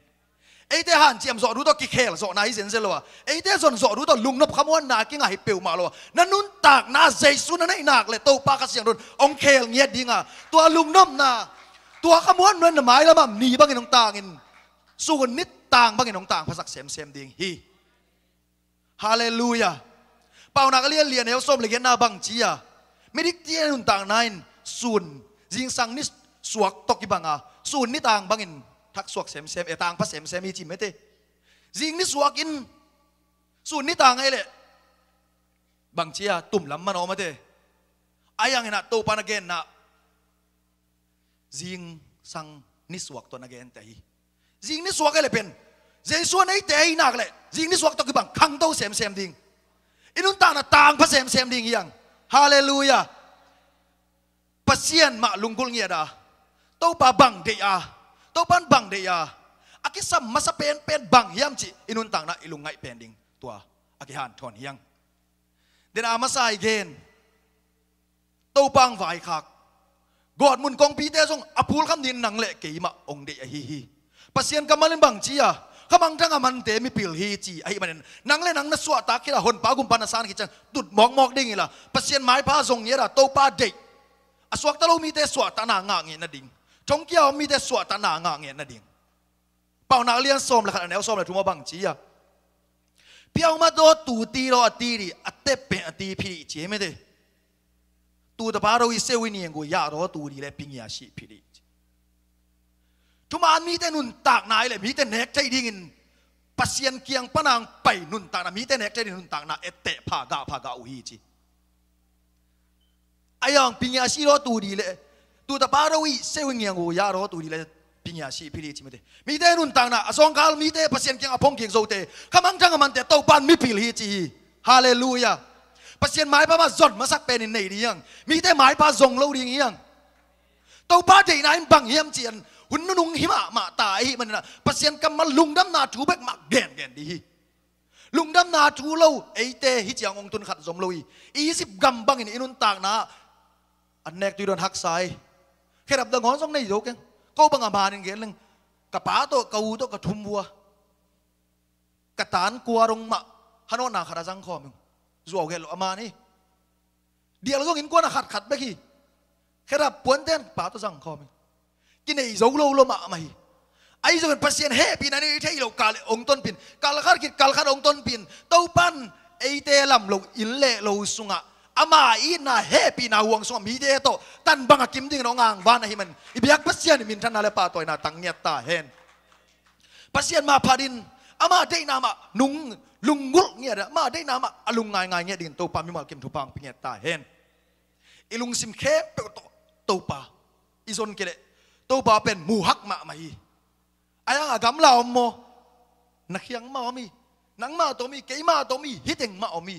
Eite hanciam zawh duh tawh kikhel zawhna hi zenzen lo a, eite zon zawh duh tawh lungnop khamuanna kingah hi peuhmah lo a, na nuntakna ah Jesu na neih nak leh Topa Kha Siangtho in hong khel ngiat ding a, tua lungnopna, tua khamuanna in na mailam ah ni bangin hong tangin, sun nittang bangin hong tangphasak semsem ding hi. Halleluiah. Paunak a lian li a neu sawm le giatna bang ci a, midikte nuntakna in sun, zingsang nisuak tawh kibang a, sun nitang bangin thaksuak semsem, eh, tangpha semsem hi ci mete. Zing nisuak in sun nitang ahih leh bang ci a, tum lam man aw mate. Ahi hangin ah Topa na genna zingsang nisuak tawh na gente hi. Zing nisuak ahih leh pen Jesu a neite ahih nak leh zing nisuak tawh kibang khangto semsem ding, i nuntakna tangpha semsem ding hi hang. Halleluiah. Pasian mah lunggulh ngiat a, Topa bang deih a, Topa in bang deih a, a kisam masa penpen bang hiam cih i nuntakna i lungngaih pen ding tua a kihanthawn hi hang. Den a masa i gen, Topa hong vaikhak. Gawtmun kongpite zong a phulkham dingin nang le keimah hong deih ahi hi. Pasian kammal in bang ci a, khamangthang a mante mipil hi ci ahih manin, nang le nang na suahtak khit a, honpa gumpa na san khit ciang tut mawkmawk ding hi la, Pasian maipha zong ngiat a, Topa deih, a suakta lo mite suahtakna ngah ngiat nading, thongkia om mite suahtakna ngah ngiat nading. Paunak lian sawm le khat, a neu sawm le thum ah bang ci a, pia hong mat aw, tu ti law a ti dih, a tep pen a ti phi dih ci hi mete. Tu tapa do i seu i niang gu yah daw tu dih le pingia sih phi dih ci. Thuman mite nuntakna i le mite nek thei dingin Pasian kiang pan a hong pai nuntakna, mite nek thei ding nuntakna etteh pha gah pha gah uh hi ci. A yang pingia sih law tu dih le, tu tapa do i seu i niang gu yah daw tu dih le pingia sih phi dih ci mete. Mite nuntakna a sawngkal mite Pasian kiang a phongkik zote, khamangthang a mante Topa in mipil hi ci hi. Halleluiah. Pasian maipha mah zon masak penin nei ding hi hang. Mite maipha zong lo ding hi hang. Topa deihna in bang hiam ci-in, hun nunung hi mahmah ta ahih manin ah, Pasian kammal lungdamna thu bek mah gengen ding hi. Lungdamna thu lo eite hih ciang hong tun khat zong om lo hi. Egypt gam bangin i nuntakna ah an nek tui dawn haksa hi. Khedap dang hawn zong nei zo keng. Ko bang a manin gen leng, ka pa tawh, ka u tawh, ka thum vua, ka tan kua dong mah hanawna khat a zang khawm ing. Zuau gelh lo a man hi. Dial zong innkuan a khatkhat bek hi. Khedap puanten pa tawh zang khawm hi. Kinei zo lo lo mahmah hi. Ahi zongin Pasian hehpihna in i theih loh kal hong tonpih in, kal khat khit kal khat hong tonpih in, Topa in eite lam lo, inn le lo sungah, ama itna hehpihna huang sungah mite tawh tan bang a kim dingin hong angvan ahih man, i biak Pasian in minthanna le pahtawina tang ngiat ta hen. Pasian mah phat in, ama deihna mah nung lunggulh ngiat, ama deihna mah a lung ngaingai ngiat dingin Topa mimal kim thupha hong pia ngiat ta hen. I lungsim khempeuh tawh Topa i zon kei leh, Topa pen muhak mahmah hi. A yang a gamla om maw, na kiang mah om hi, nangmah tawh om hi, keimah tawh om hi, hih teng mah om hi.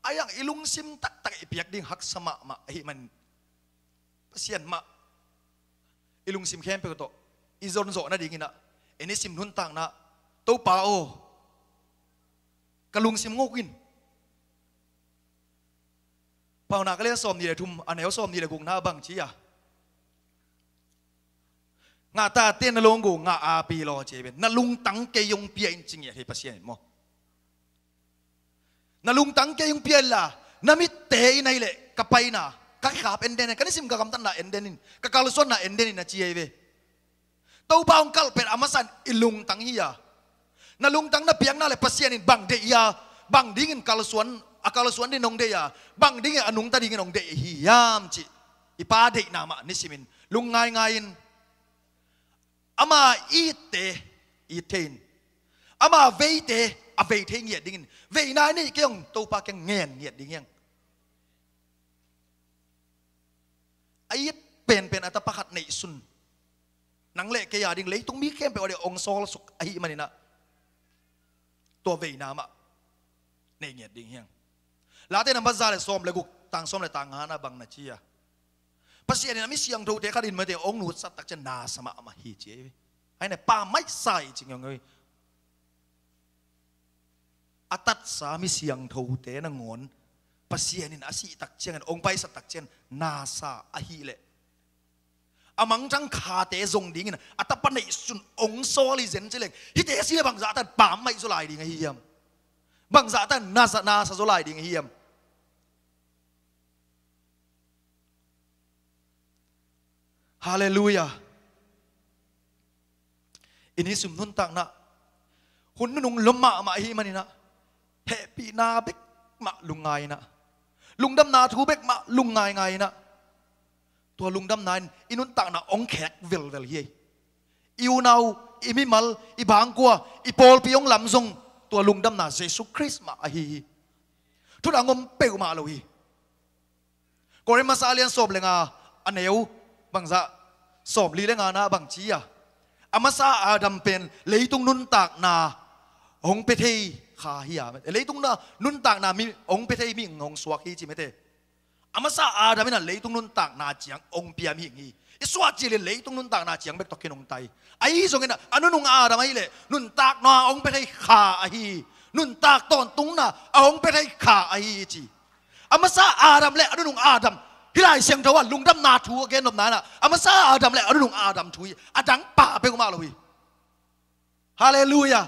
A yang i lungsim taktak i piak ding haksa mahmah ahih man, Pasian mah i lungsim khempeuh tawh i zon zawh nadingin ah, i nisim nuntakna, Topa aw, ka lungsim nguk in. Paunak a lian sawmnih le thum, a neu sawmnih le gukna bang ci a, ngah tate na lunggu ngah a pi law ci a, na lungtang kei hong pia in ci ngiat hi Pasian in maw. Na lungtang kei hong pia in la, na mitte in ahih leh ka paina, ka kikhap en den in, ka nisim ka gamtatna en den in, ka kalsuanna en den in a ci ahi ve. Topa hong kalh pen a masa in i lungtang hi a, na lungtang na piakna le Pasian in bang deih hi a, bang dingin kalsuan, a kalsuan dingin hong deih a, bang dingin a nungta dingin hong deih hi hiam cih i Pa deihna mah nisimin lungngaingai in, ama itte it thei in, ama veite a vei thei ngiat dingin veina i neih kei hong Topa kiang ngen ngiat ding hi hang. A it penpen a tapa khat neihsun, nang le kei a ding, leitung mi khempeuh a ding hong sawlsuk ahih manin ah, tua veina mah nei ngiat ding hi hang. Late nambat za le sawm le guk, tang sawm le tang nga na bang na ci a, Pasian in a mi siangthote khat in mate hong nutsat tak ciang nasa mahmah hi ci ahi ve. Ahi na, pammaih sa hi ci ngiawngiaw hi. A tatsa mi siangthote nangawn Pasian in a sih tak ciangin, hong paisat tak ciangin nasa ahih leh, a mangthang khate zong dingin a tapa neihsun hong sawl hi zen ci leng, hihte si le bangzah tan pammaih zaw lai ding ahi hiam? Bangzah tan nasa, nasa zaw lai ding ahi hiam? Halleluiah. I nisim nuntakna hun nunung lom mahmah ahih manin ah, hehpihna bek mah lungngai in ah, lungdamna thu bek mah lungngaingai in ah, tua lungdamna in i nuntakna hong khek velvel hi. I unau, i mimal, i bangkua, i pawlpi hong lam zong tua lungdamna Jesu Khrist mah ahi hi. Thudang om peuhmah lo hi. Korin masa a lian sawm le nga, a neu bangzah sawmli le nga na bang ci a, a masa Adam pen leitung nuntakna hong pia thei kha hi a, leitung na nuntakna mi hong pia thei mihing hong suak hi ci mete. A masa Adam in a leitung nuntakna ciang hong pia mihing hi. I suah cil in leitung nuntakna ciang bek tawh khin hong tai. Ahi zongin a nunung Adam ahih leh nuntakna hong pia thei kha ahi hi. Nuntak tawntungna a hong pia thei kha ahi hi ci. A masa Adam le a nunung Adam, hih Lai Siangtho ah lungdamna thu a gen nopna inah a masa Adam le a nunung Adam thu hi. A dang pa peuhmah lo hi. Halleluiah.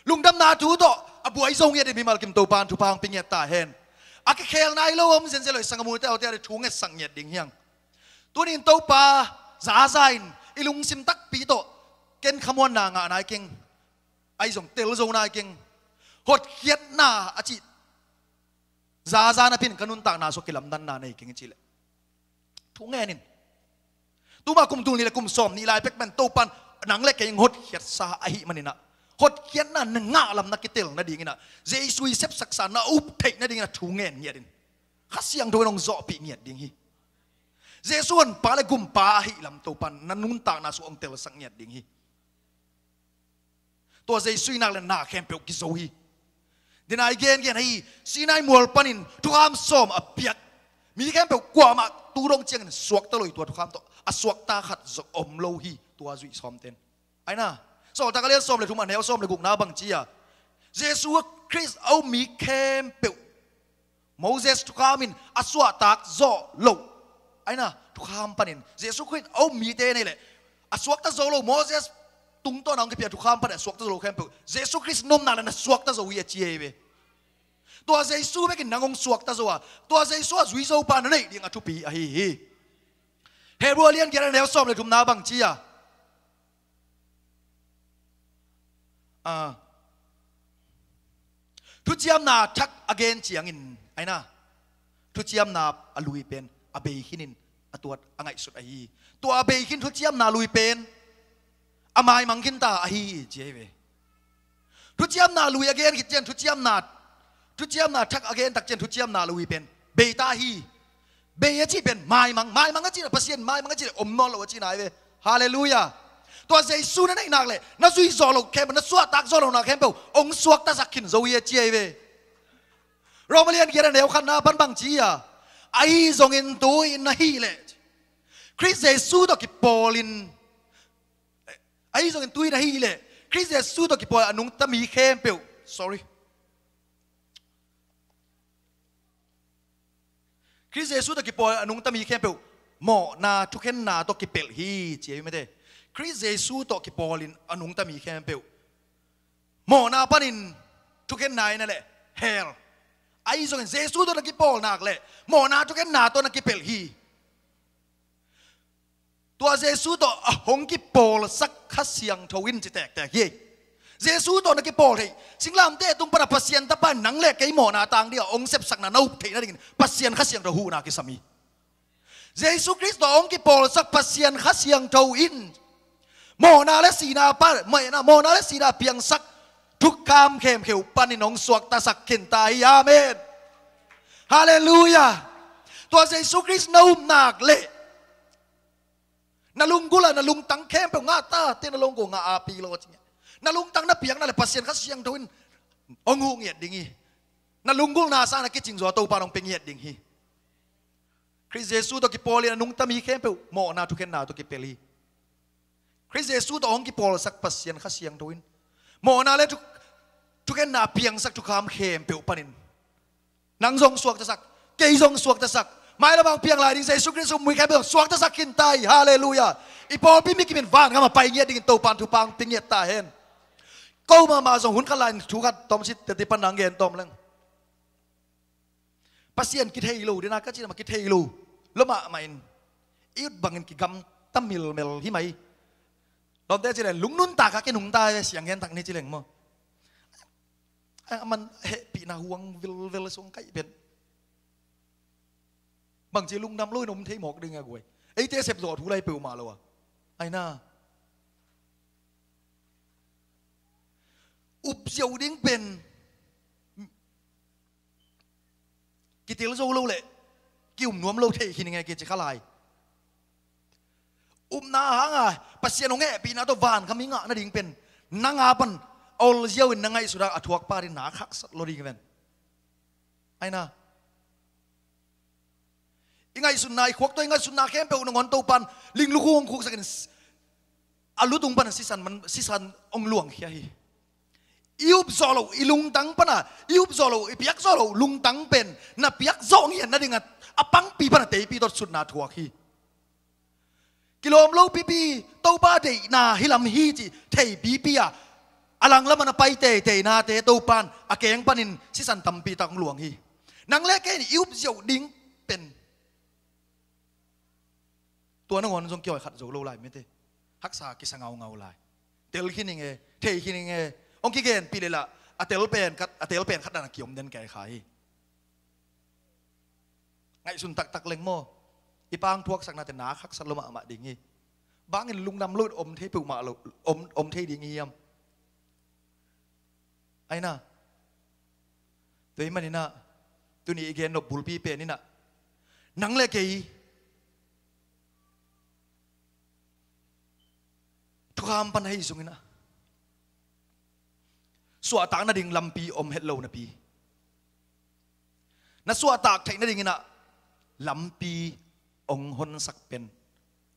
Lungdamna thu tawh a buai zo ngiat ding mimal kim Topa in thupha hong pia ngiat ta hen. A kikhel nai lo om zenzen lo i sangamu te aute a thu ngetsak ngiat ding hiang. Tunin Topa zaza in i lungsim takpi tawh ken khamuanna ngah nai keng. Ahi zong tel zo nai keng. Hotkhiatna a cih zaza napin ka nuntakna sua kilamdanna nei keng i cih leh thu ngen in. Tuma kum tul nih le kum sawm nih lai pek pen Topan nang le kei hong hotkhiatsa ahih maninah hotkhiatna na ngah lam na kitel nadinginah Jesu i sepsaksa na up theih nadinginah thu ngen ngiat in. Kha Siangtho in hong zawhpih ngiat ding hi. Jesu honpa le gumpa ahih lam Topan na nuntakna sua hong telsak ngiat ding hi. Tua Jesu i nak le na khempeuh kizo hi. Denai gengen ahi Sinai mual panin thukham sawm a piak mi khempeuh kuamah tu dong ciangin suakta lo hi. Tua thukham tawh a suakta khat zong om lo hi. Tua zuih sawmten aina Sawltak a lian sawm le thum a neu sawm le gukna bang ci a Jesu Khrist a um mi khempeuh Moses thukham in a suahtak zawh loh aina thukham panin Jesu Khrist a um mite nei leh a suakta zo lo Moses tungtawn a hong kipia thukham panin a suakta zo lo khempeuh Jesu Khrist nopna le na suakta zo hi a ci ei ve. Tua Jesu bekin nang hong suakta zo a tua Jesu a zui zo pa na neih ding a thupi ahi hi. Hebru a lian giat a neu sawm le thumna bang ci a Ah. Thuciamna thak a gen ciangin aina thuciamna a lui pen a bei khinin a tuat a ngaihsut ahi hi. Tua a bei khin thuciamna lui pen a maimang khinta ahi hi ci ahi ve. Thuciamna lui a gen khit cian thuciamna thuciamna thak a gen tak cian thuciamna lui pen beita hi. Bei a cih pen maimang maimang a cih na Pasian maimang a cih le om nawn lo a cih nai ve. Halleluiah. Tua Jesu na neihnak le na zui zawh loh khempeuh na suahtak zawh lohna khempeuh hong suaktasak khin zo hi a ci ahi ve. Roma lian giat a neu khatna pan bang ci a ahi zongin tu in na hih leh Khrist Jesu tawh kipawlin ahi zongin tu in na hih leh Khrist Jesu tawh kipawl a nungta mi khempeuh sorry Khrist Jesu tawh kipawl a nungta mi khempeuh mawhna thukhenna tawh kipelh hi ci ahi mate. Khrist Jesu tawh kipawlin a nungta mi khempeuh mawhna panin thukhenna ina le hell ahi zongin Jesu tawh na kipawlnak le mawhna thukhenna tawh na kipelh hi. Tua Jesu tawh a hong kipawlsak Kha Siangtho in ci tektek hi. Jesu tawh na kipawl theih singlamteh tung pana Pasian tapa nang le kei mawhna tang dih a hong sepsakna na up theih nadingin Pasian Kha Siangtho huhna kisam hi. Jesu Khrist tawh hong kipawlsak Pasian Kha Siangtho in mawhna le sina pa mawhna le sina piangsak thukham khemkheu panin hong suaktasak khinta hi. Amen. Halleluiah. Tua Jesu Khrist na upnak le na lunggul a na lungtang khempeuh ngah ta te na lungkua ngah a pi lo a cing na lungtang na piakna le Pasian Kha Siangtho in hong huh ngiat ding hi. Na lunggulna sang na kicing zaw a Topa in hong pia ngiat ding hi. Khrist Jesu tawh kipawl in a nungta mi khempeuh mawhna thukhenna tawh kipelh hi. Khrist Jesu tawh hong kipawlsak Pasian Kha Siangtho in mawhna le thuk- thukhenna piangsak thukham khempeuh panin nang zong suaktasak, kei zong suaktasak, mailam a hong piang lai ding Jesu Khrist um mi khempeuh zong suaktasak khinta hi. Halleluiah. I pawlpi mi kimin van gam a pai ngiat dingin Topa in thupha hong pia ngiat ta hen. Ko mahmah zong hun khat lai in thu khat tawm sit teti pan nang gen tawm leng Pasian kithei lo dena ka cina ma kithei lo lo mahmah in i ut bangin kigamta milmel hi mai. Lawmte cileng lungnuntak a kinungta siang hen tak ni cileng maw? A man hehpihna huang vilvel sung kaih pen bangci lungdam lo in om thei mawk ding a guai. Eite sepzawh thu lai peuhmah lo a aina upziau ding pen kitel zo lo le kium nuam lo thei khin nge kici kha lai. Upna hanga Pasian hong hehpihna tawh van kham i ngah nading pen nanga pan a olziau in na ngaihsut a a thuak pa din na khaksat lo ding ven. Aina i ngaihsutna i khuak tawh i ngaihsutna khempeuh nangawn Topan linglukhu hong khuksakin a lutung pan sisan man sisan hong luangkhia hi. I up zawh loh i lungtang pana, i up zawh loh, i piak zawh loh lungtang pen na piak zawh ngiat nadinga a pangpi pana teipi tawh sutna thuak hi. Kilawm lo pipi, Topa deihna hi lam hi cih thei pipi a, a langlamah na pai teitei nate Topa in a keng panin sisan tampi tak hong luang hi. Nang le kei in i up ziau ding pen tua nangawn zong kiawi khat zo lo lai mete. Haksa kisa ngaungau lai. Tel khin ing e, thei khin ing e. Hong kigenpih leh lah a tel pen khat, a tel pen khat dan a kiom den kei kha hi. Ngaihsun taktak leng maw, i pang thuaksaknate nak haksa lo mahmah ding hi. Bangin lungdam lo om thei peuhmah lo, om, om thei ding hi hiam? Aina. Tua ahih maninah tuni i gen nop bulpi peninah nang le kei thukham pan ahi zongin ah suahtak nading lampi om het lo napi, na suahtak theih nadinginah lampi hong honsak pen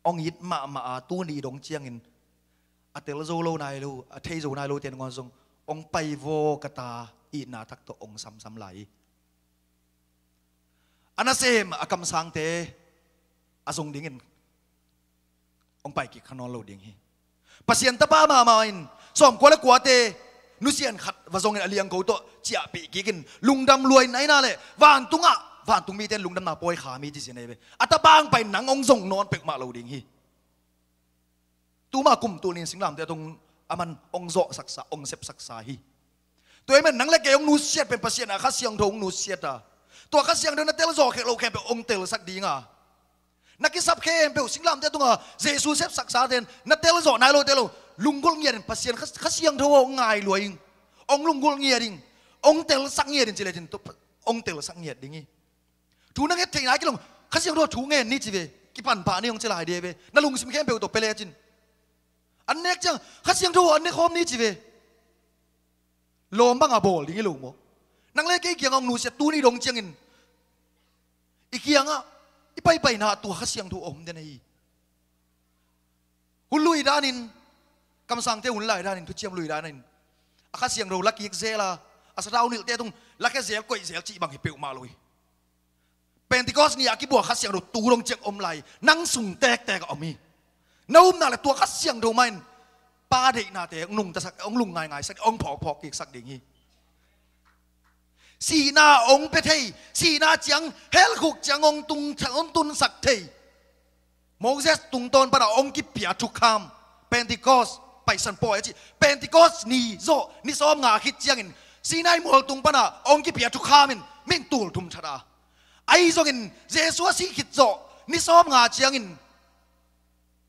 hong it mahmah a, tuni dong ciangin a tel zo lo nai lo, a thei zo nai lo te nangawn zong hong pai vaw ka ta itna thak tawh hong samsam lai hi. A nasem a kamsangte a zong dingin hong pai kik kha nawn lo ding hi. Pasian tapa mahmah in sawmkua le kuate nusian khat va zongin a liangko tawh ciahpih kikin lungdam lua in aina le vantungah, vantung mite in lungdamna pawi kha mi ci zia nei ve. A tapa hong pai in nang hong zong nawn peuhmah lo ding hi. Tuma kum tul nin singlamteh a tung a man hong zawhsaksa, hong sepsaksa hi. Tua ahih man nang le kei hong nusiat pen Pasian a Kha Siangtho hong nusiat a, tua Kha Siangtho na telzawh khek loh khempeuh hong telsak ding a, na kisap khempeuh singlamteh a tunga Jesu sepsaksa ten na telzawh nai lo te lo, lunggulh ngiatin Pasian Kha, Kha Siangtho aw hong ngai lua ing, hong lunggulh ngiat ing, hong telsak ngiat in ci lecin hong telsak ngiat ding hi. Thu na nget theihna kilong Kha Siangtho thu ngen ni ci ve. Kipan pah ni hong ci lai dia ve. Na lungsim khempeuh tawh pia lecin an nek ciang Kha Siangtho an nek khawm ni ci ve. Lawm banga bawl ding hi lo maw? Nang le kei kiangah hong nusiat tuni dong ciangin i kiangah i paipaina tua Kha Siangtho a om den ahi. Hun lui danin, kamsangte hun lai danin, thuciam lui danin a Kha Siangtho la kik zel a, a sathau nilhte tung la khia zel, koih zel cih bang hi peuhmah lo hi. Pentecost ni a kibua Kha Siangtho tu dong ciang om lai, nang sung tektek a om hi. Na upna le tua Kha Siangtho mah in Pa deihnate hong nungtasak, hong lung ngaingaisak, hong phawkphawk kiksak ding hi. Sihna hong pia thei, sihna ciang, helkhuk ciang hong tung, hong tunsak thei. Moses tungtawn pana hong kipia thukham, Pentecost, Paisan Pawi a ci, Pentecost ni zawh ni sawmnga khit ciangin Sinai mual tung pana hong kipia thukham in mihing tulthum that a, ahi zongin Jesu a sih khit zawh ni sawmnga ciangin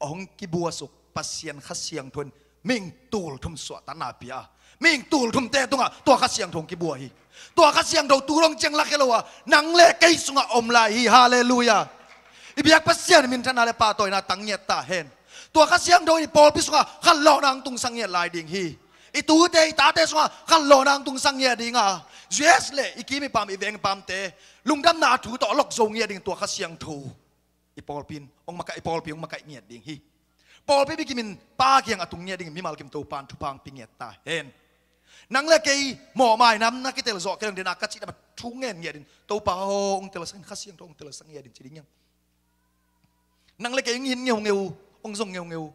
hong kibuasuk Pasian Kha Siangtho in mihing tulthum suahtakna pia a, mihing tulthumte tungah tua Kha Siangtho hong kibua hi. Tua Kha Siangtho tu dong ciang lakhia lo a, nang le kei sungah om lai hi. Halleluiah. I biak Pasian minthanna le pahtawina tang ngiat ta hen. Tua Kha Siangtho in i pawlpi sungah khanlawhna hong tungsak ngiat lai ding hi. I tute i tate sungah khanlawhna hong tungsak ngiat ding a, U S le i kim i pam, i veng i pamte lungdamna thu tawh a lok zo ngiat ding tua Kha Siangtho. I pawlpi in hong makaih, i pawlpi hong makaih ngiat ding hi. Pawlpi bikimin Pa kiang a tung ngiat dingin mimal kim Topa in thupha hong pia ngiat ta hen. Nang le kei mawhmaina na kitel zawh kei leng dena ka cihna bang thu ngen ngiat in, Topa aw, hong telsak in, Kha Siangtho hong telsak ngiat in ci ding hiam? Nang le kei hong it ngeungeu, hong zong ngeungeu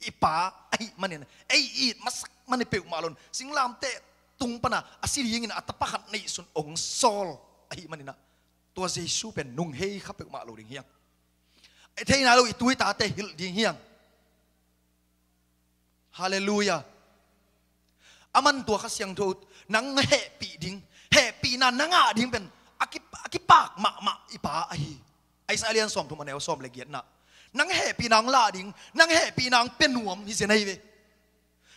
i Pa ahih manin, ei it masak man hi peuhmah lo in, singlamteh tung pana a si dingin a tapa khat neihsun hong sawl ahih maninah tua Jesu pen nung hei kha peuhmah lo ding hi hang. I theihna lo i tu i tate hilh ding hi hang. Halleluiah. Aman tua Kha Siangtho nang hehpih ding, hehpihna na ngah ding pen a ki, a kipak mahmah i Pa ahi. Isaiah lian sawmthum a neu sawm le giatna. Nang hehpihna hong lah ding, nang hehpihna hong pia nuam hi zen ahi ve.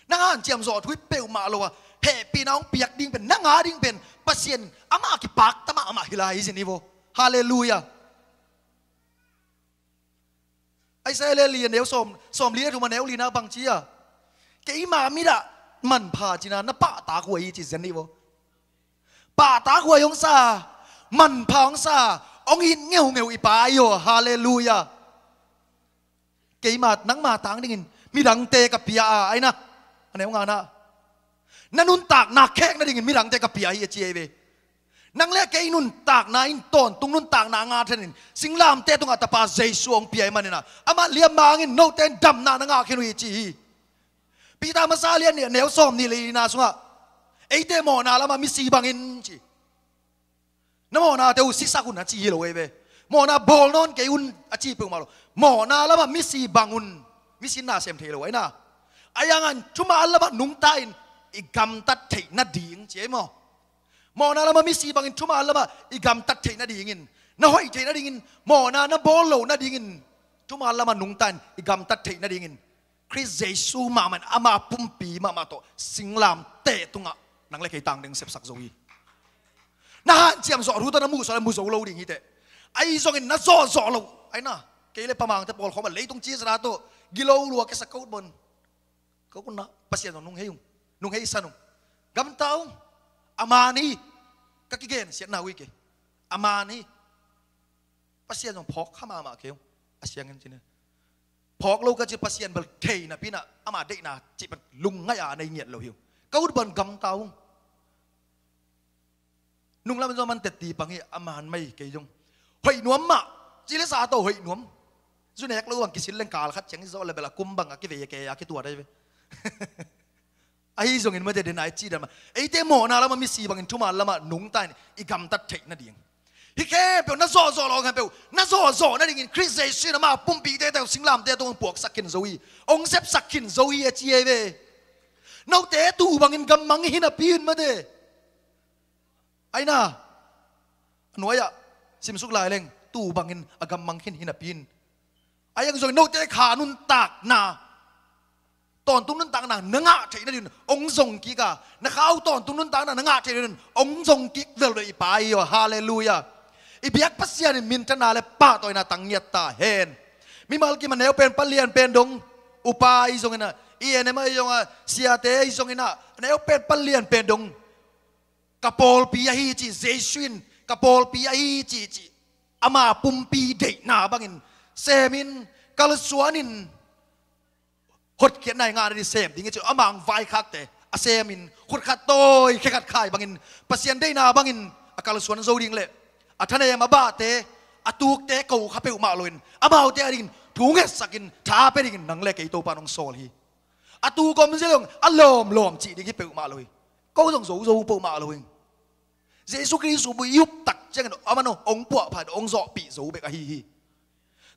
Nang hanciam zawh thu hi peuhmah lo a, hehpihna hong piak ding pen, na ngah ding pen Pasian amah kipakta mahmah hi lai hi zen hi vo. Halleluiah. Isaiah le li a neu sawm, sawm li a thum a neu lina bang ci a, keima midah manpha cina na pahtak huai hi ci zen hi vo. Pahtak huai hong sa, manpha hong sa, hong it ngeungeu i Pa ahi aw. Halleluiah. Keima, nangma tang dingin midangte ka pia a, aina a neu ngana, Na nuntakna khek nadingin midangte ka pia hi a ci ei ve. Nang le kei nuntakna in tawntung nuntakna nga thenin singlamteh tungah Tapa Jesu hong pia ahih manin ah, amah liammangin note in damna na ngah khin uh hi ci hi. Peter masa lian nih a neu sawm nih le lina sungah eite mawhna lamah misi bangin ci. Na mawhnate uh sisak un a ci hi lo ei ve. Mawhna bawl nawn kei un a ci peuhmah lo. Mawhna lamah misi bang un. Misi in na sem thei lo ahi na. Ahi hangin thuman lamah nungta in i gamtat theih nading ci ei maw? Mawhna lamah misi bangin thuman lamah i gamtat theih nadingin, na hoih theih nadingin, mawhna na bawl loh nadingin thuman lamah nungta in i gamtat theih nadingin Khrist Jesu mahmah in ama pumpi mahmah tawh singlamteh tungah nang le kei tangdeng sepsak zo hi. Na hanciam zawh thu tawh na muhsuah le mu zo lo ding hi teh. Ahi zongin na zawhzawh loh ahi na. Kei le pamangte pawlkhawm a leitung cizana tawh gilo lua kiasak ka ut bang. Ka ut na Pasian zong nung hei ung, nung hei san ung. Gamta ung. A man hi. Ka kigensiatna uh hi kei. A man hi. Pasian zong phawk kha mahmah kei ung. A siangin cin hi. Phawk lo ka ci Pasian bel thei napi in ah ama deihna cih bel lungngaih a nei ngiat lo hi ung. Ka ut bang gamta ung. Nunglam in zong man tetti pang hi a man mai kei zong. Hoih nuam mah. Ci le sa tawh hoih nuam. Zu nek lo bang kisil leng kal khat ciang hi zawh le bel a kum bang a kivei a kei a kituat ahi ve. Ahi zongin mate den ai ci dan mah. Eite mawhna lamah misi bangin thuman lamah nungta in i gamtat theih nading. Hih khempeuh na zawhzawh lo khempeuh na zawhzawh nadingin Khrist Jesu in ama pumpite tawh singlamteh tawh hong puaksak khin zo hi. Hong sepsak khin zo hi a ci ei ve. Note tu bangin gammang hi napi in mate. Ahi na. A nuai-ah simsuk lai leng tu bangin a gammang khin hi napi in. Ahi hang zongin note kha nuntakna, tawntung nuntakna na ngah theih nadingin hong zong kik a, na kha uh tawntung nuntakna na ngah theih nadingin hong zong kik velvel i Pa hi aw. Halleluiah. I biak Pasian in minthanna le pahtawina tang ngiat ta hen. Mimal kim a neu pen pan lian pen dong upa ahi zongin ah, i enem ahi zongin ah, siate ahi zongin ah, a neu pen pan lian pen dong ka pawlpi ahi cih, Jesu in ka pawlpi ahi cih, cih ama pumpi deihna bangin semin kalsuanin hotkhiatna i ngah nading sem ding hi cih, ama hong vaikhakte a semin khut khat tawi khe khat khai bangin Pasian deihna bangin a kalsuan zo ding le a thanem a bahte a tukte ko kha peuhmah loin amaute a dingin thu ngetsakin tha pia dingin nang le kei Topa in hong sawl hi. A tuk om zia le hong a lawmlawm cih ding hi peuhmah lo hi. Ko zong zo zo peuhmah lo hi. Jesu Khrist uh i up tak ciangin a man uh hong puahphat hong zawhpih zo bek ahi hi.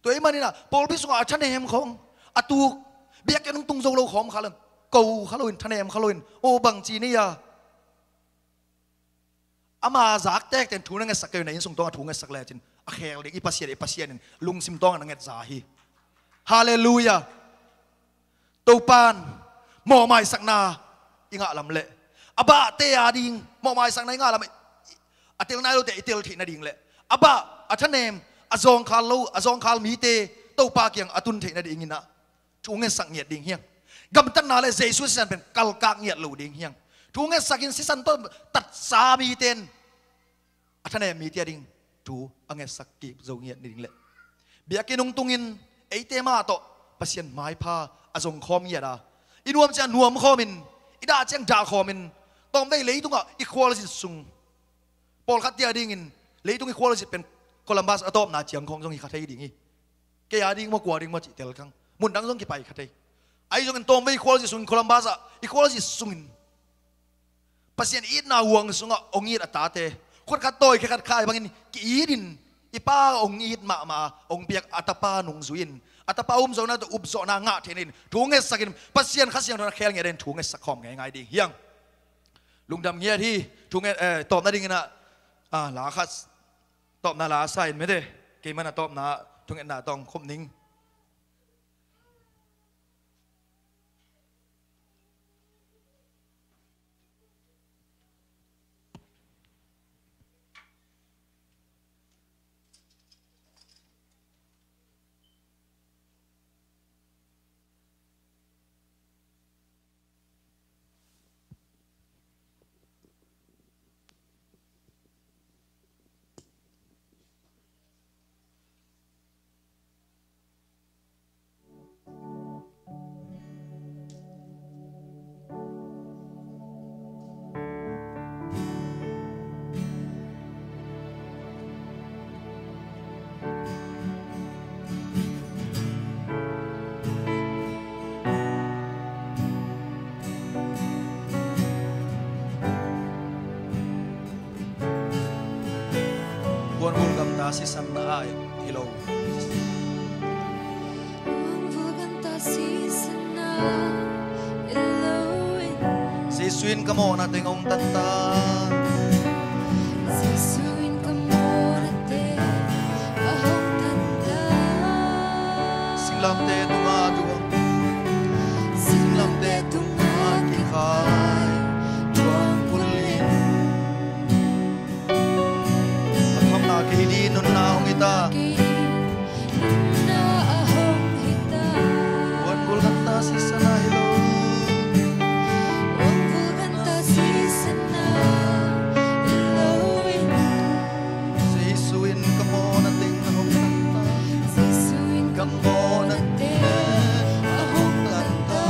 Tua ahih manin ah pawlpi sungah a thanem khawng a tuk biakinn hong tung zo lo khawm kha lo in, ko kha lo in, thanem kha lo in, aw bangci ni a, ama zak tektek in thu na ngetsak kei uh, na inn sung tawngah thu ngetsak lecin a khel ding i Pasian, i Pasian in lungsim tawngah na ngetza hi. Halleluiah. Topa in mawhmaisakna i ngah lam le a bahte a ding mawhmaisakna i ngah lam, a tel nai lote i tel theih nading le a bah, a thanem, a zawngkhal lo, a zawngkhal mite Topa kiang a tun theih nadingin ah thu ngetsak ngiat ding hi hang. Gamtatna le Jesu sisan pen kalkak ngiat lo ding hi hang. Thu ngetsakin sisan tawh tatsa mite in a thanem mite a ding thu a ngetsak kik zo ngiat ni ding le biakinn hong tungin eite mah tawh Pasian maipha a zongkhawm ngiat a, i nuam ciang nuamkhawmin, i dah ciang dahkhawmin, tawmvei leitungah i khualzin sung, pawlkhatte a dingin leitung i khualzin pen Columbus a tawpna ciang khawng zong hi kha thei ding hi. Kei a ding maw, kua ding maw cih tel kang, mun dang zong kipai kha thei. Ahi zongin tawmvei i khualzin sungin, Columbus ah i khualzin sungin Pasian itna huang sungah hong it a tate, khut khat tawi khe khat khai bangin ki-itin, i Pa hong it mahmah a hong piak a Tapa nungzui-in, a Tapa umzawhna tawh upzawhna ngah theih nadingin thu ngetsakin Pasian Kha Siangtho in a khel ngiat dingin thu ngetsak khawm ngeingai ding hi hang. Lungdam ngiat hi. Thu nget, eh, tawpna dingin ah, ah, la khat, tawpna la sa in mete, keimah in a tawpna thungetna tawh khop ning. Sisan na ai hi lo. Jesu in ka mawhna teng hong tanta. Jesu in ka mawhna teng a hong tanta. Singlamteh tunga duang. Singlamteh tunga kikhai duang bulin. A phamna kei ding nunna hong hi ta. Nunna a hong hi ta. Wan gul ganta sisan a hi lo. Wan gul ganta sisan a hi lo in. Jesu in ka mawhna teng a hong tanta. Jesu in ka mawhna teng a hong tanta.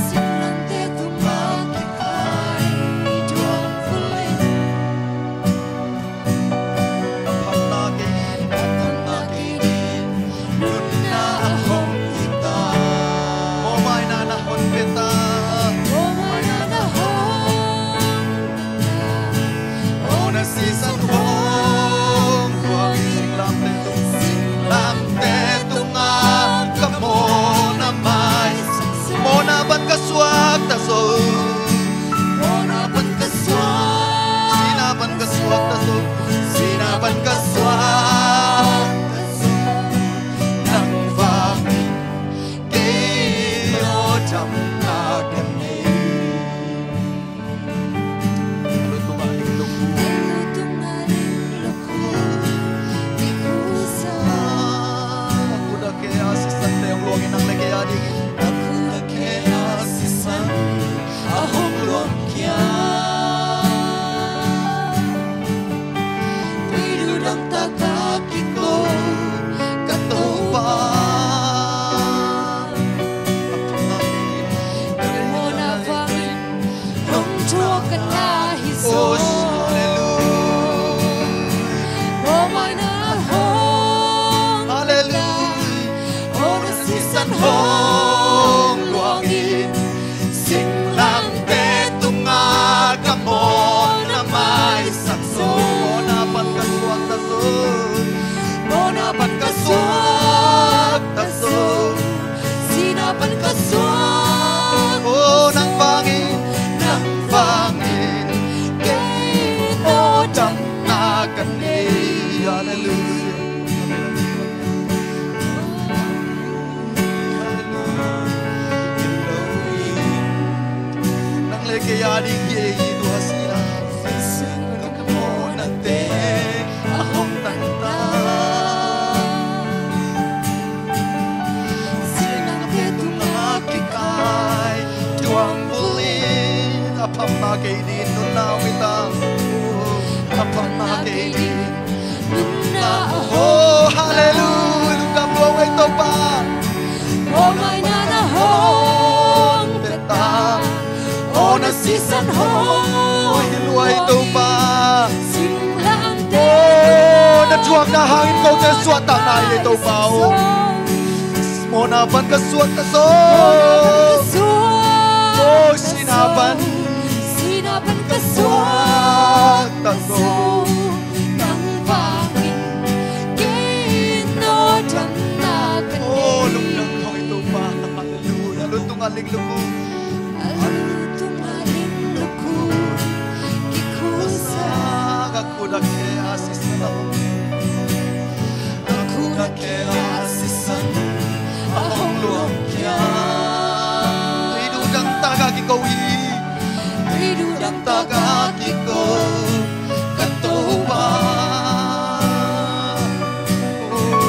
Singlamteh tunga kikhai duang bulin. A phamna kei ding, a phamna kei ding nunna a hong hi ta. Mawhmaina na hong pia ta. Mawhmaina na hong pia ta. Mawhna sisan hong luang in. Singlamteh tung, singlamteh tunga ka mawhna maisak zo. Mawhna pan ka suakta zo. Mawhna pan ka suak. Sihna pan ka suakta zo. Sihna pan ka suakta zo. Nang vangin kei aw damna ka nei. A lu tunga ling lukhu. A lu tunga ling lukhu. Kikhusa. A khut a khe a sisante hong luangin nang le kei a dingin. A khut a khe a sisan a hong luang khia. Tui dudang taka kiko ka Topa. Ka mawhna vangin hong thuak ka na hi zaw. Oh, hallelujah. Mawhmaina hong, hallelujah. Mawhna sisan hong luangin. Singlamteh tunga ka mawhna maisak zo. Mawhna pan ka suakta zo. Mawhna pan ka suakta zo. Sihna pan ka suak. Oh, nang vangin, nang vangin kei aw damna ka nei. Hallelujah. Nang le kei a ding hi ei hi tua sila. Jesu in ka mawhna teng a hong tanta. Singlamteh tunga kikhai duang bulin. A phamna kei ding nunna hong hi ta. A phamna kei ding nunna. Oh, hallelujah. Lungdam lua ei Topa. Mawhmaina na hong pia ta. Mawhna sisan hong hi lua ei Topa. Singlamteh. Oh, na thuakna hangin kote suahtakna hi ei Topa. Oh. Mawhna pan ka suakta zo. Oh, sihna pan. Sihna pan ka suakta zo. Nang vangin kei aw damna ka nei. Oh, lungdam lua ei Topa. Hallelujah. A lu tunga ling lukhu. A lu tunga ling lukhu. Kikhusa. Ka khut a khe a sisan a hong. A khut a khe a sisan a hong luang khia. Tui dudang taka kiko hi. Tui dudang taka kiko ka Topa. Oh,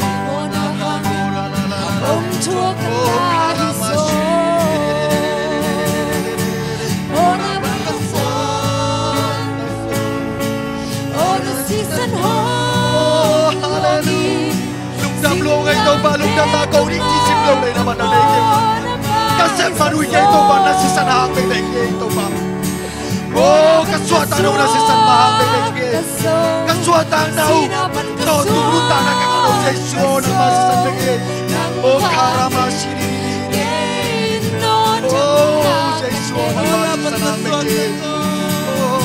kei mawhna hangin hong thuak ka na hi zaw. Mawhna pan ka suak. Mawhna sisan hong. Oh, hallelujah. Lungdam lua ei Topa, lungdamna ko ding ci sim lo leh na man na nei kei. Ka sep man uh hi kei Topa, na sisan hang bekbek hi kei Topa. Oh, ka suahtakna uh na sisan mah hang bekbek hi kei. Ka suahtakna uh tawh tung luttakna ka ngah uh Jesu aw, nangmah sisan bekbek hi kei. Oh, karama siri. Oh, Jesu aw, nangmah sisan hang bekbek hi kei. Oh.